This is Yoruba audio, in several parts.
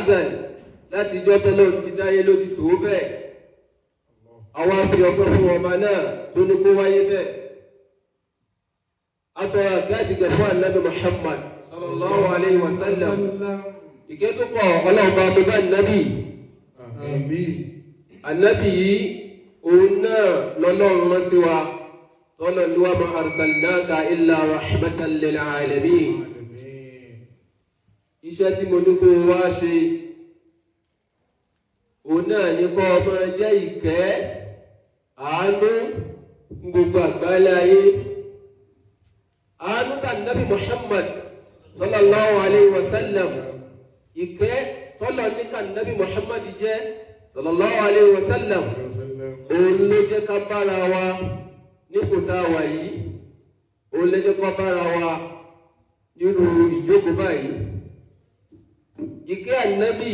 Azal, láti ijọ́ tọ́lọ́run ti dáyé ló ti tó bẹ́ẹ̀. Àwa fi ọpẹ́ fún ọba náà tó ní kó wáyé bẹ́ẹ̀. Atọ́ra àti gẹ̀ fún Ànábì Muhammad sallallahu alayhi wa sallam. Ìkẹ́ tó pọ̀, Ọlọ́run bá tó bá Ànábì. Àmín. Ànábì yìí, òun náà lọ́lọ́run rán sí wa. Tọ́lọ̀ ní wa ma arsalnaka illa rahmatan lil alamin. Iṣẹ́ tí mo ní kó o wá ṣe, òun náà ní kó o máa jẹ́ ìkẹ́, àánú fún gbogbo àgbáńlá ayé. Àánú tà Nábì Muhammad sallallahu alayhi wa sallam, ìkẹ́ tọ́lọ̀ ní ká Nábì Muhammad jẹ́ sallallahu alayhi wa sallam, òun ló jẹ́ ká bára wa nípò tá a wà yìí, òun ló jẹ́ ká bára wa nínú ìjókòó báyìí. Ìkẹ́ Ànábì,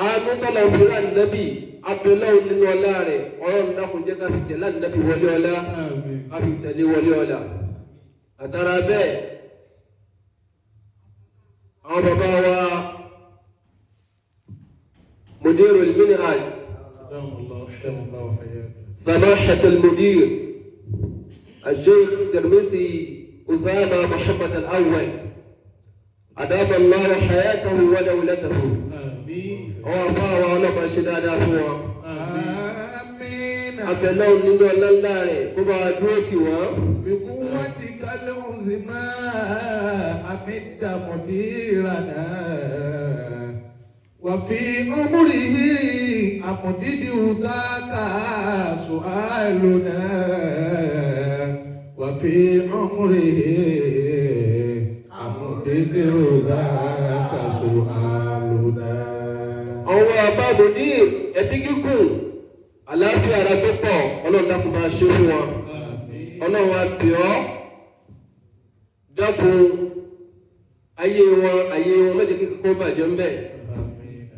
àánú tọ́lọ̀ fún Ànábì, abẹ́lẹ́wò nínú ọlá rẹ̀, Ọlọ́run dákun, jẹ́ ká fi tẹ̀lé Ànábì wọlé ọlá. Àmín. Ká fi tẹ̀lé wọlé ọlá. Àtàrà bẹ́ẹ̀, àwọn bàbá wa mudirul minhaj, أدام الله، أدام الله حياته. سماحة المدير الشيخ ترمسي أسامة محمد الأول، أدام الله حياته ودولته. آمين. Àwọn afá wa, ọlọ́pàá ṣe dáadáa fún wọn. آمين. Abẹ́lẹ́wọ̀n nínú ọlá ńlá rẹ̀, kó bá wa dúró tì wọ́n. بقوتك العظمى أمد مديرنا وفي عمره أمدده، ذاك سؤالنا. وفي عمره أمدده، ذاك سؤالنا. Àwọn àbá mudir, ẹbí gígùn, àlàáfíà ara tó pọ̀, Ọlọ́run dákun máa ṣe fún wọn. آمين. Ọlọ́run á bẹ̀ ọ́, dákun, ayé wọn, ayé wọn má jẹ́ kí kókó bàjẹ́ ńbẹ̀. آمين.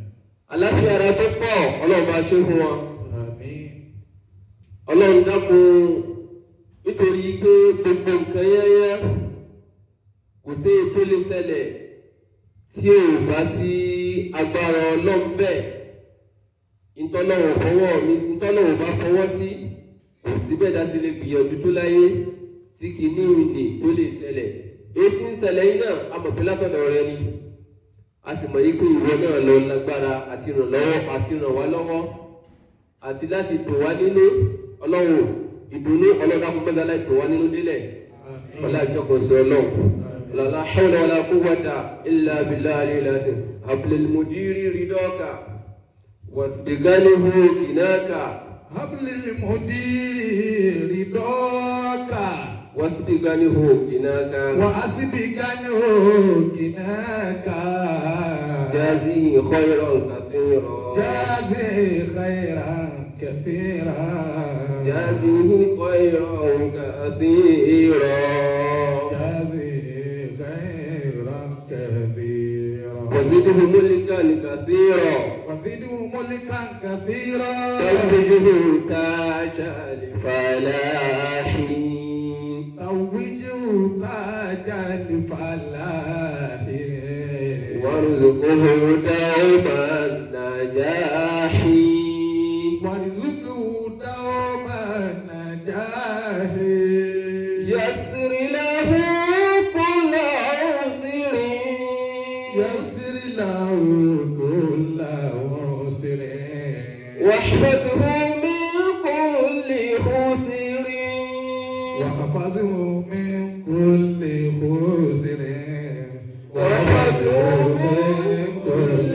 Àlàáfíà ara tó pọ̀, Ọlọ́run máa ṣe fún wọn. آمين. Ọlọ́run dákun, nítorí pé gbogbo nǹkan yẹ́yẹ́, kò sí ètò lè ṣẹlẹ̀ tí ò bá sí agbára Ọlọ́run bẹ́ẹ̀. Ntọ́lọ́wọ̀ fọwọ́ mi, ntọ́lọ́wọ̀ bá fọwọ́ sí, kò sí bẹ́ẹ̀ dá sí lè gbìyànjú tó láyé tí kìíní ìní tó lè ṣẹlẹ̀. Èyí tí ń ṣẹlẹ̀ yìí náà, a mọ̀ pé látọ̀dọ̀ rẹ ni. A sì mọ̀ yí pé ìwọ náà lọ lágbára àti ìrànlọ́wọ́ àti ràn wá lọ́wọ́ àti láti dùn wá nínú. Ọlọ́run, ìdùnnú, Ọlọ́run dákun, mọ́tà láì dùn wá nínú délẹ̀. Ọlá ìjọkọ̀sọ Ọlọ́run, la hawla wala quwwata illa billahi al-aliyyil azim. Hablil mudiri ridaka wasbiganihu kinaka. هب للمدير رضاك. Wasbiganihu kinaka. وأسبغنه غناك. Jazihi khayran kathira. جازي خيرا كثيرا. Jazihi khayran kathira. جازي خيرا كثيرا. وزده ملكا كثيرا. وزده ملكا كثيرا. توجه تاج الفلاح. توجه تاج الفلاح. وارزقه دوم النجاح. وارزقه دوم النجاح. يسر له كل عسر. يسر له كل عسر. واحفظه من كل خسر. واحفظه من كل خسر. واحفظه من كل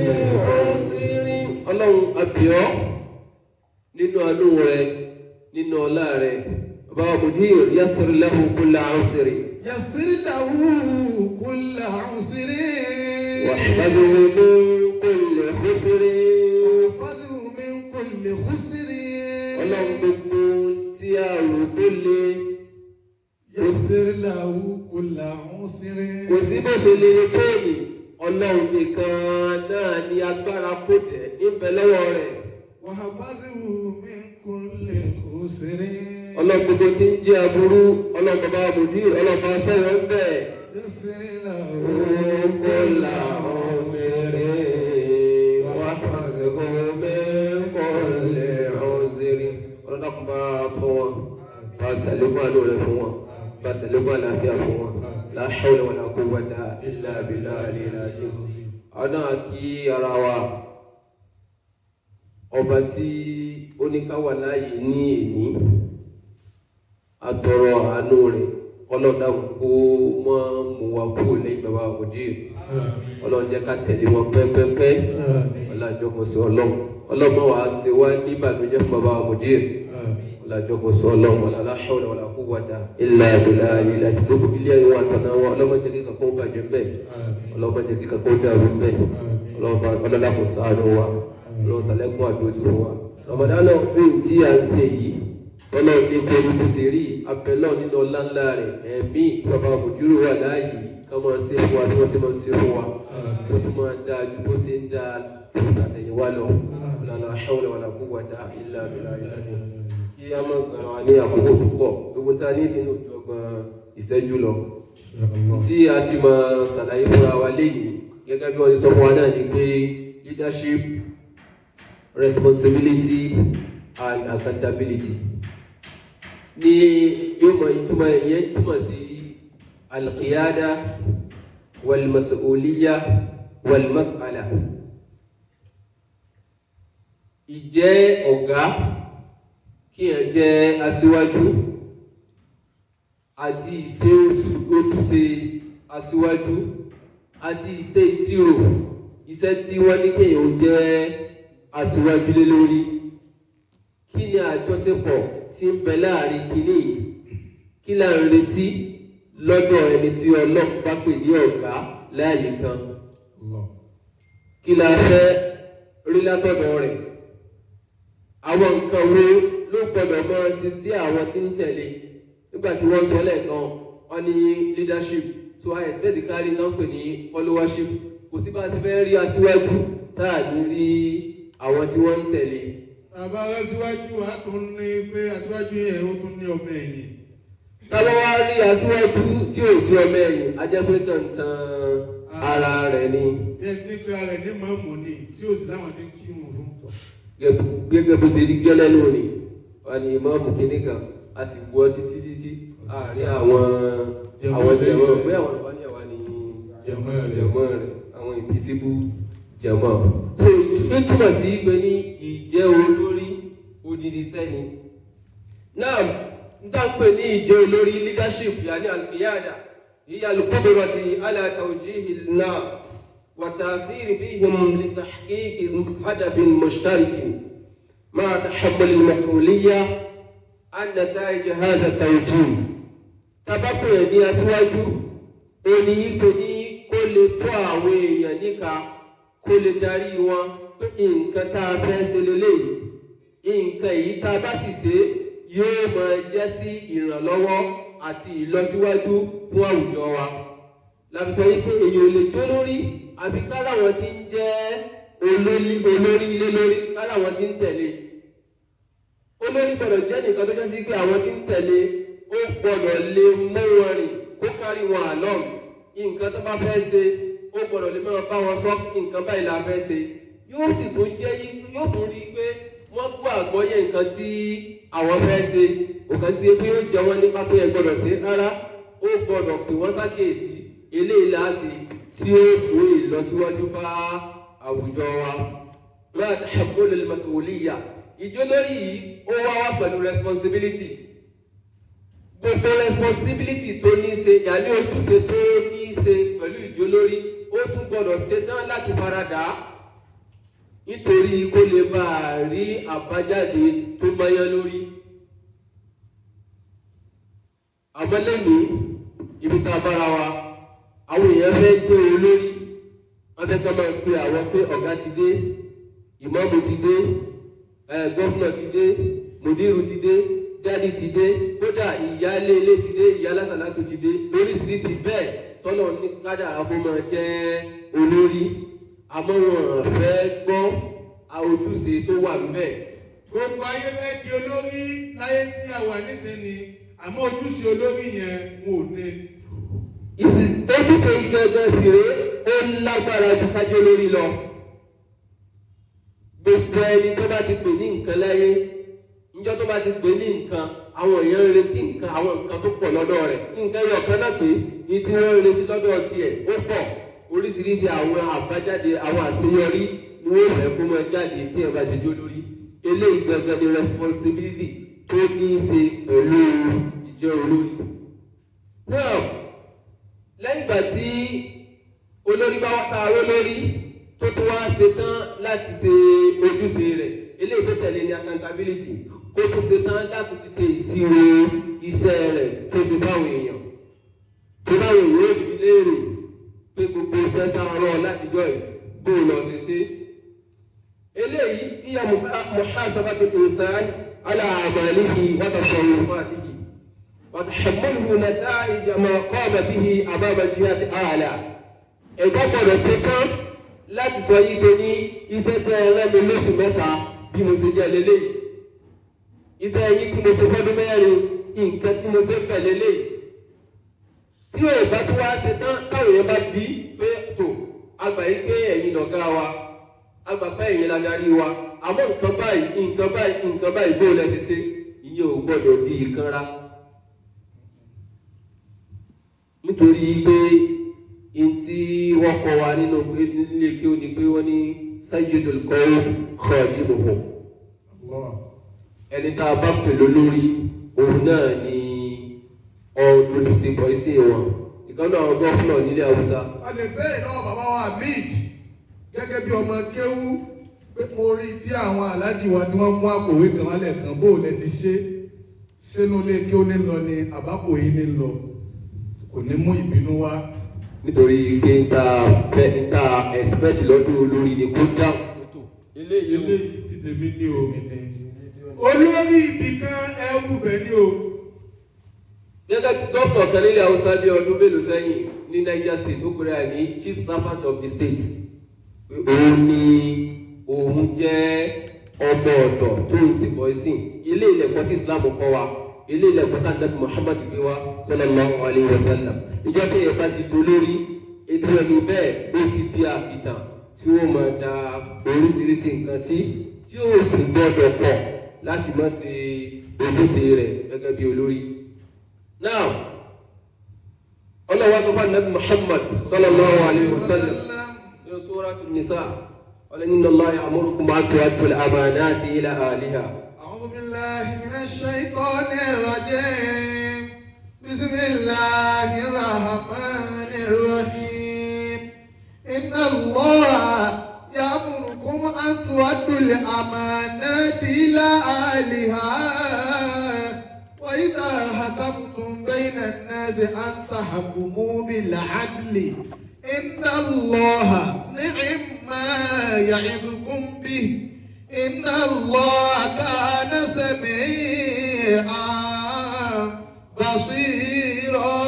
عسر. Ọlọ́run, àbíọ́ nínú àánú rẹ, nínú ọlá rẹ, bàbá mudir, yassir lahu kulla usri. يسر له كل عسر. واحفظه من كل خسر. واحفظه من كل خسر. Ọlọ́run, gbogbo tí a rò tó le, يسر له كل عسر. Kò sí bó ṣe lè ní tóòní, Ọlọ́run nìkan náà ní agbára kò tẹ̀ ń bẹ lọ́wọ́ rẹ̀. واحفظه من كل خسر. Ọlọ́run, gbogbo tí ń jẹ́ aburú, Ọlọ́run, bàbá mudir, Ọlọ́run bá sọ̀rọ̀ ń bẹ̀. يسر له كل عسر. Ọlọ́dàkùn bá tọ́ wọn, bá sàlékún àánú rẹ̀ fún wọn, bá sàlékún àlàáfíà fún wọn. La hawla wala quwwata illa billahi al-aliyyil azim. Àwọn náà kí ara wa, ọba tí ó ní ká wà láàyè ní èní, atọrọ àánú rẹ̀. Ọlọ́dàkùn kó mọ́ mú wa kúrò lẹ́yìn bàbá Mudir. Ọlọ́run jẹ́ ká tẹ̀lé wọn pẹ́pẹ́pẹ́. Ọlájọkọsọ Ọlọ́run, Ọlọ́run wàá ṣe wá ní ìbànújẹ́ fún bàbá Mudir. Ọlájọkọsọ Ọlọ́run, la hawla wala quwwata illa billahi. Gbogbo ilé ayé wa tọ̀nà wọn, Ọlọ́run jẹ́ kí kankan ó bàjẹ́ ńbẹ̀, Ọlọ́run jẹ́ kí kankan ó dàrú ńbẹ̀. Ọlọ́run kò ṣàánú wa, Ọlọ́run ṣàlékún àdúró ti fún wa. Ramadan náà pé tí à ń ṣe yìí, Ọlọ́run ní kó ní bó ṣe rí abẹ́lọ́ nínú ọlá ńlá rẹ̀, ẹ̀mí bàbá Mudir wà láàyè ká máa ṣe fún wa bí wọ́n ṣe máa ṣe fún wa, ó tún máa dáa ju bó ṣe ń dáa ju tàtẹ̀yìnwá lọ. La hawla wala quwwata illa billahi. Kí a máa gbàrà wa ní àkókò púpọ̀, gbogbo tá a ní sínú ojú 30 ìṣẹ́jú lọ, tí a sì máa ṣàlàyé fúnra wa léyìí gẹ́gẹ́ bí wọ́n ti sọ fún wa náà ni pé leadership, responsibility and accountability ní yóò mọ ìtumọ̀. Ìyẹn túmọ̀ sí alqiyada walmas'uliyya walmas'ala, ìjẹ́ ọ̀gá, kí ẹ jẹ́ aṣíwájú, àti ìṣe ojúṣe aṣíwájú, àti ìṣe ìṣirò iṣẹ́ tí wọ́n ní kéèyàn ó jẹ́ aṣíwájú lé lórí. Kí ni àjọṣepọ̀ tí ń bẹ láàrin kínní yìí? Kí là ń retí lọ́dọ̀ ẹni tí Ọlọ́run bá pè ní ọ̀gá láàyè kan? Kí la fẹ́ rí látọ̀dọ̀ rẹ̀? Àwọn nǹkan wo ló gbọdọ̀ máa ṣe sí àwọn tí ń tẹ̀lé? Nígbà tí wọ́n sọ lẹ́ẹ̀kan, wọ́n ní leadership, so I expect kárí náà pè ní followership. Kò sí bá a ti fẹ́ rí aṣíwájú tá a ní rí àwọn tí wọ́n ń tẹ̀lé. Bàbá aṣíwájú, a tún ní pé aṣíwájú yẹn, ó tún ní ọmọ ẹ̀yìn. Tábà wá rí aṣíwájú tí ò sí ọmọ ẹ̀yìn, a jẹ́ pé kàn tan ara rẹ̀ ni. Bí ẹni tí ń pe ara ẹ̀ ní mọ̀ọ́mù ni, tí ò sì láwọn tí ń kírun fún. Gẹ́gẹ́ bó ṣe rí gẹ́lẹ́ lónìí, wọ́n ní ìmáàmù kìíní kan, a sì gbọ́ títí títí àárín àwọn jẹ̀mọ́ pé àwọn ọ̀rọ̀ ní àwa ní jẹ̀mọ́ rẹ̀. Jẹ̀mọ́ rẹ̀, àwọn invisible jẹ̀mọ́. So ó túmọ̀ sí pé ní ìjẹ́ olórí odidi sẹ́ni náà n tá n pè ní ìjẹ́ olórí, leadership, yani alqiyada, hiya alqudrati ala tawjihi an-nas wa ta'sir fihim li tahqiq hadafin mushtarikin ma'a tahammul al-mas'uliyya an nata'ij hadha at-tawjih. Tabako ẹ̀ ní aṣíwájú, ó ní pé ní kó lè tó àwọn èèyàn níka, kó lè darí wọn pé nǹkan tá a fẹ́ ṣe leléyìí, nǹkan èyí tá a bá sì ṣe yóò máa jẹ́ sí ìrànlọ́wọ́ àti ìlọsíwájú fún àwùjọ wa. Làbí sọ yìí pé èèyàn ò lè jó lórí àbí kára wọn ti ń jẹ́ olórí, olórí ilé lórí, kára wọn ti ń tẹ̀lé. Olórí gbọ́dọ̀ jẹ́ nìkan tó jẹ́ sí pé àwọn tí ń tẹ̀lé, ó gbọ́dọ̀ lè mú wọn rìn, kó kárí wọn along. Nǹkan tó bá fẹ́ ṣe, ó gbọ́dọ̀ lè máa bá wọn sọ, nǹkan báyìí la fẹ́ ṣe. Yóò sì tún jẹ́, yóò tún rí i pé wọ́n gbọ́ àgbọ́yé nǹkan tí àwọn fẹ́ ṣe. Kò kàn sí pé ó jẹ wọ́n nípa pé ẹ gbọ́dọ̀ ṣe rárá, ó gbọ́dọ̀ pè wọ́n sákèésí, eléyìí là á ṣe tí ó mú ìlọsíwájú bá àwùjọ wa. Máa tahammul al-mas'uliyya, ìjólórí yìí, ó wá wá pẹ̀lú responsibility. Gbogbo responsibility tó ní í ṣe, yàní ojúṣe tó ní í ṣe pẹ̀lú ìjólórí, ó tún gbọ́dọ̀ ṣetán láti faradà á nítorí kó lè bá a rí àbájáde tó mọ́yán lórí. Àmọ́ lẹ́yìn ibi tá a bára wa, àwọn èèyàn fẹ́ jẹ́ olórí, wọ́n fẹ́ ká máa pe àwọn pé ọ̀gá ti dé, ìmáàmù ti dé, governor ti dé, mùdírù ti dé, daddy ti dé, kódà ìyáálé ilé ti dé, ìyá lásàlátù ti dé, lóríṣiríṣi bẹ́ẹ̀ tọ́lọ̀ ní kádàrá kó máa jẹ́ olórí. Àmọ́ wọn fẹ́ gbọ́ ojúṣe tó wà níbẹ̀. Gbogbo ayé fẹ́ di olórí láyé tí a wà nísìnyí, àmọ́ ojúṣe olórí yẹn, wọn ò ní. Ojúṣe gangan sì rèé, ó lágbára ju kájọ lórí lọ. Gbogbo ẹni tó bá ti pè ní nǹkan láyé Níjọ́ tó bá ti pè ní nǹkan, àwọn èèyàn ń retí nǹkan, àwọn nǹkan tó pọ̀ lọ́dọ̀ rẹ̀. Nǹkan ẹyọ kan náà pé ní tí wọ́n ń retí lọ́dọ̀ tiẹ̀ ó pọ̀. Oríṣiríṣi àwọn àbájáde, àwọn àṣeyọrí ni wọ́n fẹ́ kó máa jáde tí ẹ bá ṣe jó lórí. Eléyìí gangan ni responsibility tó ní í ṣe pẹ̀lú ìjẹ́ olórí. Now, lẹ́yìn ìgbà tí olórí bá wá taaró lórí tó tún wá ṣetán láti ṣe ojúṣe rẹ̀, eléyìí tó tẹ̀lé ní accountability, kó tún ṣetán láti ti ṣe ìṣirò iṣẹ́ rẹ̀ tó ṣe báwọn èèyàn, tó báwọn èèyàn ó fi léèrè pé gbogbo iṣẹ́ táwọn rán látijọ́ yìí, bó o lọ ṣe ṣe. Eléyìí hiya muhasabatu insan ala a'malihi wa tasarrufatihi wa tahammuluhu nata'ij ma qama bihi amama jihati a'la. Ẹ̀dá gbọ́dọ̀ ṣetán láti sọ yí pé ní iṣẹ́ tẹ́ ẹ rẹ́ mi lóṣù 3 bí mo ṣe jẹ́ lélẹ́yìí, iṣẹ́ yìí tí mo ṣe fọ́dún 4, nǹkan tí mo ṣe ń bẹ̀ lélẹ́yìí. Tí ò bá tún wá ṣe tán, táwọn èèyàn bá bí pé tó àgbà yìí pé ẹ̀yin lọ̀gá wa, àgbà pé ẹ̀yin ladarí wa, àmọ́ nǹkan báyìí, nǹkan báyìí, nǹkan báyìí, bó lẹ ṣe ṣe, ìyẹn ò gbọ́dọ̀ di ìkanra. Nítorí pé n tí wọ́n kọ́ wa nínú nílé kí ó ní pé wọ́n ní sayyidul qawm khadimuhum. Ẹni tá a bá pè lólórí, òun náà ni olùsìnkọ̀ ìsìn wọn. Ìkan náà àwọn gọ́fúnà nílẹ̀ Haúsá. A lè bẹ̀rẹ̀ lọ́wọ́ bàbá wa Hamid gẹ́gẹ́ bí ọmọ kéwú pé mo rí tí àwọn aláàjì wa tí wọ́n mú àkòwé kan wálẹ̀ kan, bó lẹ ti ṣe sínú ilé kí ó ní lọ ni àbákò yìí ní lọ, kò ní mú ìbínú wá. Nítorí pé ń ta fẹ́ ń ta expect lọ́dún olórí ni kó dáhùn. Eléyìí ti tèmi ní o. Olórí ibì kan ẹrú bẹ̀ ni o. Gẹ́gẹ́ bí gómìnà kan nílẹ̀ Haúsá bí ọdún mélòó sẹ́yìn ní Niger State, ó pèrè àní chief servant of the state. Òun ni òun jẹ́ ọmọ ọ̀dọ̀ tó ń sìnkọ́ ìsìn. Ilé ilẹ̀kọ́ tí Islam kọ́ wa, ilé ilẹ̀kọ́ tí Ànábì Muhammad gbé wa sallallahu alayhi wa sallam. Ìjọ tí èèyàn bá ti dolórí, inú ẹni bẹ́ẹ̀ ó ti di àkìtàn tí wọ́n máa da oríṣiríṣi nǹkan sí, tí ó sì gbọ́dọ̀ pọ̀ láti má ṣe ojúṣe rẹ̀ gẹ́gẹ́ bí olórí. Now, ọlọ́wọ́ sọ fún Ànábì Muhammad sallallahu alayhi wa sallam nínú Suratul Nisa, ọlọ́ni inna Allaha ya'murukum an tu'addu al-amanati ila ahliha. أعوذ بالله من الشيطان الرجيم. بسم الله الرحمن الرحيم. إن الله يأمركم أن تؤدوا الأمانات إلى أهلها وإذا حكمتم بين الناس أن تحكموا بالعدل إن الله نعم ما يعظكم به إن الله كان سميعا بصيرا.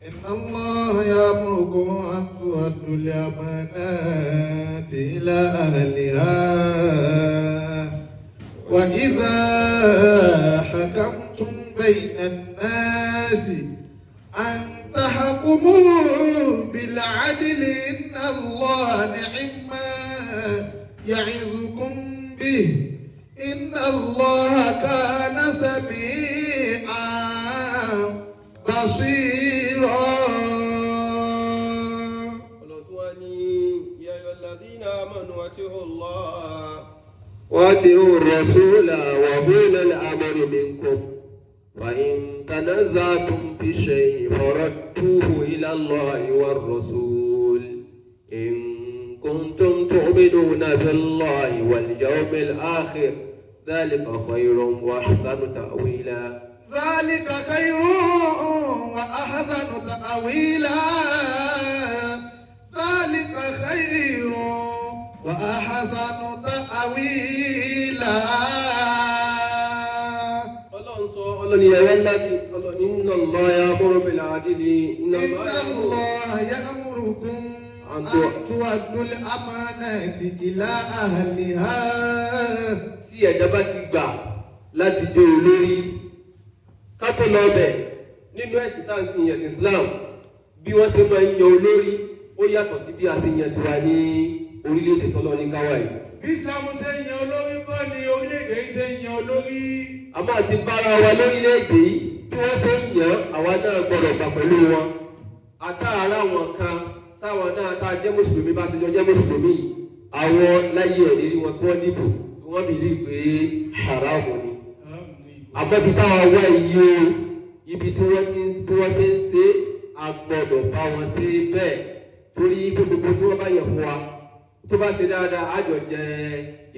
إن الله يأمركم أن تؤدوا الأمانات إلى أهلها وإذا حكمتم بين الناس أن تحكموا بالعدل إن الله نعم ما يعظكم به إن الله كان سميعا بصيرا. يا أيها الذين آمنوا أطيعوا الله وأطيعوا الرسول وأولي الأمر منكم وإن تنازعتم في شيء فردوه إلى الله والرسول إن كنتم تؤمنون بالله واليوم الآخر ذلك خير وأحسن تأويلا. ذلك خير وأحسن تأويلا. ذلك خير وأحسن تأويلا. Ọlọ́run sọ, ọlọ́ni ẹ̀rẹ́ ńlá bí ọlọ́ni inna Allah ya'muru bil 'adli إن الله يأمركم أن تؤدوا الأمانات إلى أهلها. Tí ẹ̀dá bá ti gbà láti jẹ́ olórí, ká tó lọ bẹ̀, nínú ẹ̀sìn tá à ń sìn, ẹ̀sìn Islam, bí wọ́n ṣe máa ń yan olórí ó yàtọ̀ sí bí a ṣe yan tiwa ní orílẹ̀-èdè tọ́lọ́ ní káwá yìí. Bí Islam ṣe ń yan olórí kọ́ ni orílẹ̀-èdè yìí ṣe ń yan olórí. A máa ti bára wa lórílẹ̀‐èdè yìí, bí wọ́n ṣe ń yàn, àwa náà gbọ́dọ̀ gbà pẹ̀lú wọn. Àtàrà wọn kan táwọn náà tá a jẹ́ mùsùlùmí, bá ti jọ jẹ́ mùsùlùmí yìí, àwọn láyé ẹ̀ lérí wọn kí wọ́n dìbò tí wọ́n bìlí pé haramu ni. Àbọ̀bí táwọn wá yìí o, ibi tí wọ́n ti ń bí wọ́n ṣe ń ṣe, a gbọ́dọ̀ bá wọn ṣe bẹ́ẹ̀, torí pé gbogbo tí wọ́n bá yẹ fún wa tó bá ṣe dáadáa, á jọ jẹ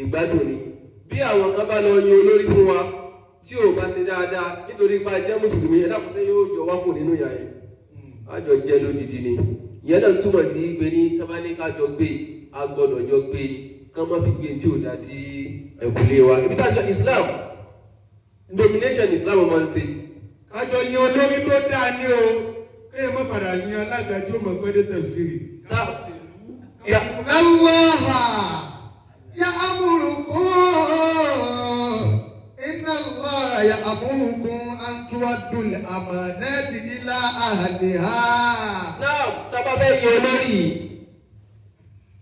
ìgbádùn ni. Bí àwọn kan bá lọ yan olórí fún wa tí ò bá ṣe dáadáa, nítorí pé a jẹ́ mùsùlùmí, ẹ dákun, sẹ́ yóò yọ wá kù nínú ìyà yẹn? Á jọ jẹ lódìdí ni. Ìyẹn náà túmọ̀ sí pé ní tábà ní ká jọ gbé, a gbọ́dọ̀ jọ gbé ni, ká má fi gbé tí ò dá sí ẹ̀kúlé wa. Ibi tá a jọ Islam, nomination Islam máa ń ṣe. Kájọ yan olórí tó dáa ní o, kéèyàn má padà yan alága tí ó mọ̀ pé dé tẹ̀síìrì. إن الله يأمركم إن الله يأمركم أن تؤدوا الأمانات إلى أهلها. Náà tábà fẹ́ yan olórí yìí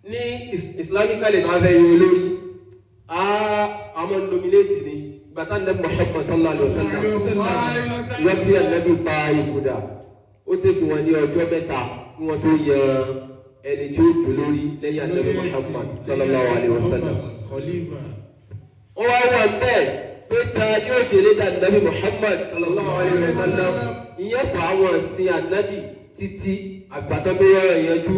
ní islamically, tábà fẹ́ yan olórí, á àwọn nominate ni. Gbàtà nàbí Muhammad sallallahu alayhi wa sallam, wọ́n ti ànábì pa ìkúdà, ó tẹ̀kì wọn ní ọjọ́ 3 kí wọ́n tó yan ẹni tí ó jù lórí lẹ́yìn ànábì Muhammad sallallahu alayhi wa sallam. Khalifa. Wọ́n wá wà bẹ́ẹ̀ pé ta ni ó jèrè dà nàbí Muhammad sallallahu alayhi wa sallam. Ìyẹn pa àwọn sin ànábì títí àgbàtọ́ tó yọrọ ìyanjú.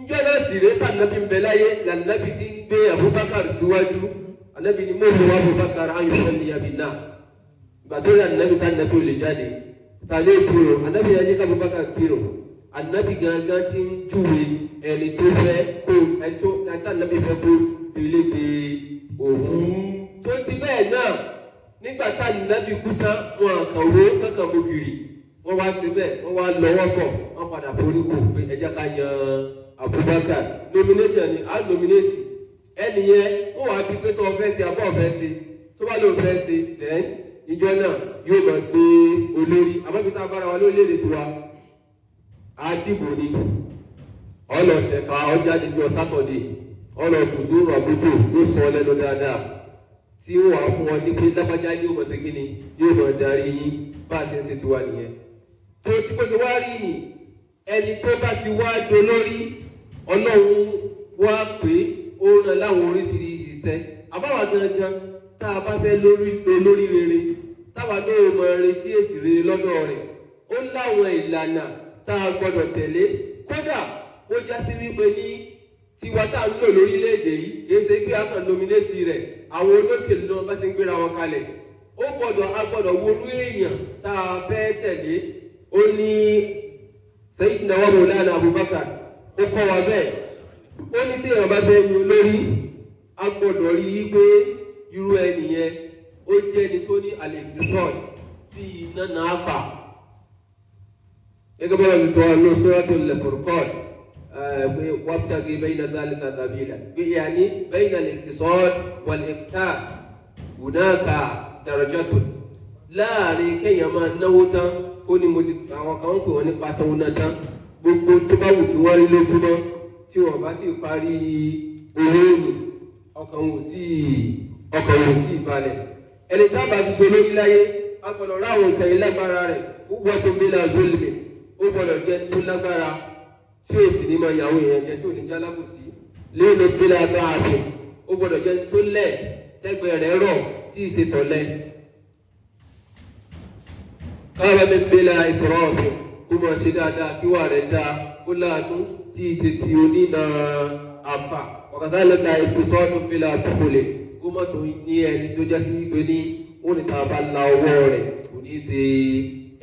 Njọ́ náà sì rèé tà nàbí ń bẹ láyé, lànàbí ti ń gbé Abubakar síwájú. Ànábì ni mòlù Abubakar an yusalliya bin nas. Ìgbà tó rí ànábì tá ànábì ò lè jáde, ta ló kúrò? Ànábì yẹn ní ká Abubakar kírò. Ànábì gangan ti ń júwe ẹni tó fẹ́ kó ẹni tó ẹni tá ànábì fẹ́ kó peléke òun. Tó ti bẹ́ẹ̀ náà, nígbà tá ànábì kú tán, wọn kàn wó kankan mú kiri, wọ́n wá síbẹ̀, wọ́n wá lọ́wọ́ bọ̀, wọ́n padà forí kò pé ẹ jẹ́ ká yan Abubakar. Nomination ni, á nominate ẹni yẹn. Wọ́n wá bí pé sọ fẹ́ ṣe àbọ̀ fẹ́ ṣe, tó bá lóun fẹ́ ṣe, then ìjọ náà yóò máa gbé olórí. Àmọ́ tá a bára wa lórílẹ̀‐èdè tiwa, á dìbò ni. Ọlọ́tẹ̀ka ọjà níjọ́ Saturday, ọlọ́kùnrin àbújò yóò sọ lẹ́nu dáadáa tí wọ́n wá fún wọn ní pé lápájá yóò mọ̀ sí kíni, yóò mọ̀ darí yín. Bá a ṣe ń ṣe tiwa nìyẹn. Tó ti bó ṣe wá rí ni, ẹni tó bá ti wá dolórí, Ọlọ́run wá pé ó ràn láwọn oríṣiríṣi iṣẹ́. Àbáwá gangan tá a bá fẹ́ lórí olórí rere, táwa náà mọ retí èsì rere lọ́dọ̀ rẹ̀, ó láwọn ìlànà tá a gbọ́dọ̀ tẹ̀lé. Kódà ó já sí wípé ní tiwa tá a ń lò lórílẹ̀‐èdè yìí, kì í ṣe pé a kàn nominate rẹ̀. Àwọn olóṣèlú náà bá ṣe ń gbéra wọn kalẹ̀, ó gbọ́dọ̀ a gbọ́dọ̀ worú èèyàn tá a fẹ́ tẹ̀lé. Ó ní Sayyidina wa Mawlana Abubakar, ó kọ́ wa bẹ́ẹ̀. Ó ní tí èèyàn bá fẹ́ yan lórí, a gbọ́dọ̀ rí i pé irú ẹni yẹn, ó jẹ́ ẹni tó ní àlèkùsọ̀d tí iná náà pa, gẹ́gẹ́ bọ́lá ti sọ ní Suratul Furqan pé wabtaghi bayna zalika sabila, pé yani bayna al-iqtisad wal-iqtar hunaka darajatun. Láàrin kéèyàn máa náwó tán, ó ní mo ti àwọn kan ń pè wọ́n ní pátá náà tán, gbogbo tó bá wù kí wọ́n rí lójúmọ́, tí wọ́n bá ti parí owó nì, ọkàn wọn ò tí balẹ̀. Ẹni tá a bá fi ṣe lórí láyé, a gbọ́dọ̀ ráwọn nǹkan yìí lágbára rẹ̀. Ó wọ́n tó gbé náà zolmi, ó gbọ́dọ̀ jẹ́ tó lágbára tí ó sì ní máa yàwó èèyàn jẹ, tí ò ní jálábùsí lẹ́nu gbé lágbára àti ó gbọ́dọ̀ jẹ́ tó lẹ̀ tẹ́gbẹ́ rẹ̀ rọ̀ tí ì ṣe tọ̀lẹ̀. Káwọn mi gbé la ìsọ̀rọ̀ ọ̀fìn, kó máa ṣe dáadáa, kí wà rẹ̀ dáa, kó láàánú tí ì ṣe ti onínà àpà. Ọ̀kadà lẹ́ka ìpèsè bí la tókòlè, kó má tó ní ẹni tó jásí wípé ní wọ́n ní tá a bá la ọwọ́ rẹ̀ kò ní í ṣe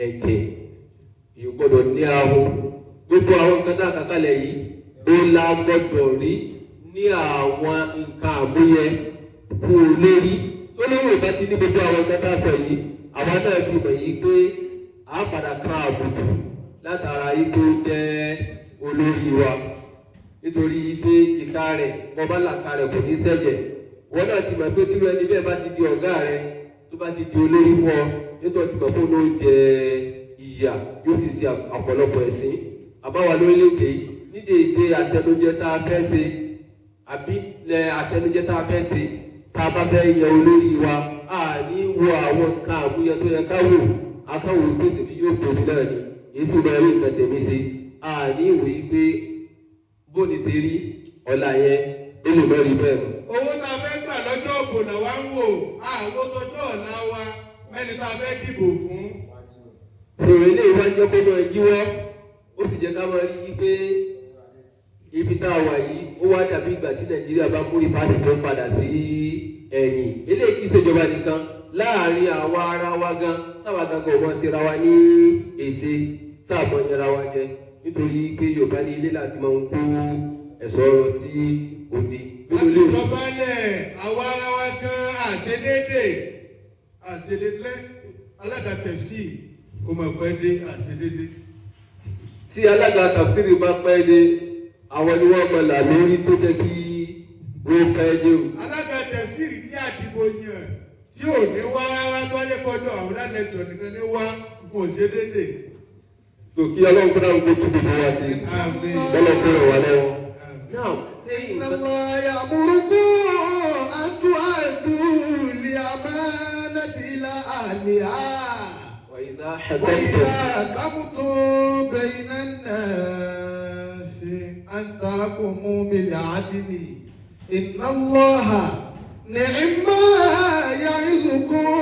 ẹ̀jẹ̀. Èyí gbọ́dọ̀ ní ahun. Gbogbo àwọn nǹkan tá a kà kalẹ̀ yìí, ó la gbọ́dọ̀ rí ní àwọn nǹkan àmúyẹ fún olórí. Tó lórí ìbá ti ní gbogbo àwọn nǹkan tá a sọ yìí, àwa náà ti mọ̀ yìí pé a padà kan àbùkù látara yìí tó jẹ́ olórí wa, nítorí pé ìka rẹ̀ bọ́bá làka rẹ̀ kò ní sẹ́jẹ̀. Wọn náà ti mọ̀ pé tí ẹni bẹ́ẹ̀ bá ti di ọ̀gá rẹ̀, tó bá ti di olórí fún ọ, nítorí ti mọ̀ pé ó jẹ ìyà, yóò sì ṣe ọ̀pọ̀lọpọ̀ ẹ̀sìn. Àbáwá lórílẹ̀‐èdè yìí, ní déédéé àtẹnujẹ tá a fẹ́ ṣe. Àbí lẹ àtẹnujẹ tá a fẹ́ ṣe, tá a bá fẹ́ yan olórí wa, a ní wo àwọn nǹkan àmúyẹ tó yẹ ká wò. Akáwò pèsè bí yóò tóbi náà ni èyí sì máa rí nǹkan tẹ̀mí ṣe. A ní ìwòye pé bóni ṣe rí ọ̀la yẹn, ó lè má rí bẹ́ẹ̀ mọ́. Owó tá a fẹ́ gbà lọ́jọ́ òbò làwa ń wò, àwọn tọjọ́ ọ̀la wa mẹ́ni tá a fẹ́ dìbò fún. Sọ̀rọ̀ ilé ìwà ń jẹ́ kó máa yíwọ́, ó sì jẹ́ ká máa rí i pé ibi tá a wà yìí, ó wá dàbí ìgbà tí Nàìjíríà bá múrí pàṣẹ tó ń padà sí ẹ̀yìn. Eléyìí kì í ṣèjọba nìkan, láàrin àwa ara wa gan, sábà gangan ò mọ̀ síra wa ní èsè, sáàmọ̀ yẹra wa jẹ, nítorí pé Yorùbá ní ilé láti máa ń kó ẹ̀ṣọ́ lọ sí òde. A ti jọba lẹ̀, àwa ara wa gan àṣedédé, àṣedédé. Alága tẹ̀sí kò mọ̀ pẹ́ dé, àṣedédé. Tí alága tàfsírì bá pẹ́ dé, àwọn ni wọ́n mọ̀ là lórí tó jẹ́ kí wọ́n pẹ́ dé o. Alága tẹ̀síìrì tí àdìbò yàn tí ò ní wá rárá, tó wáyé kọjọ àwọn lẹ́tọ̀ nìkan ní wá, kò ṣe déédéé. Tó kí Ọlọ́run kó dáhùn kó tún gbogbo wa sí. Àmín. Ọlọ́run kó ràn wá lọ́wọ́. Àmín. Now, ṣé إن nǹkan الله يأمركم أن تؤدوا الأمانة إلى أهلها. وإذا حكمتم وإذا حكمتم بين الناس أن تحكموا بالعدل إن الله نعم ما يعظكم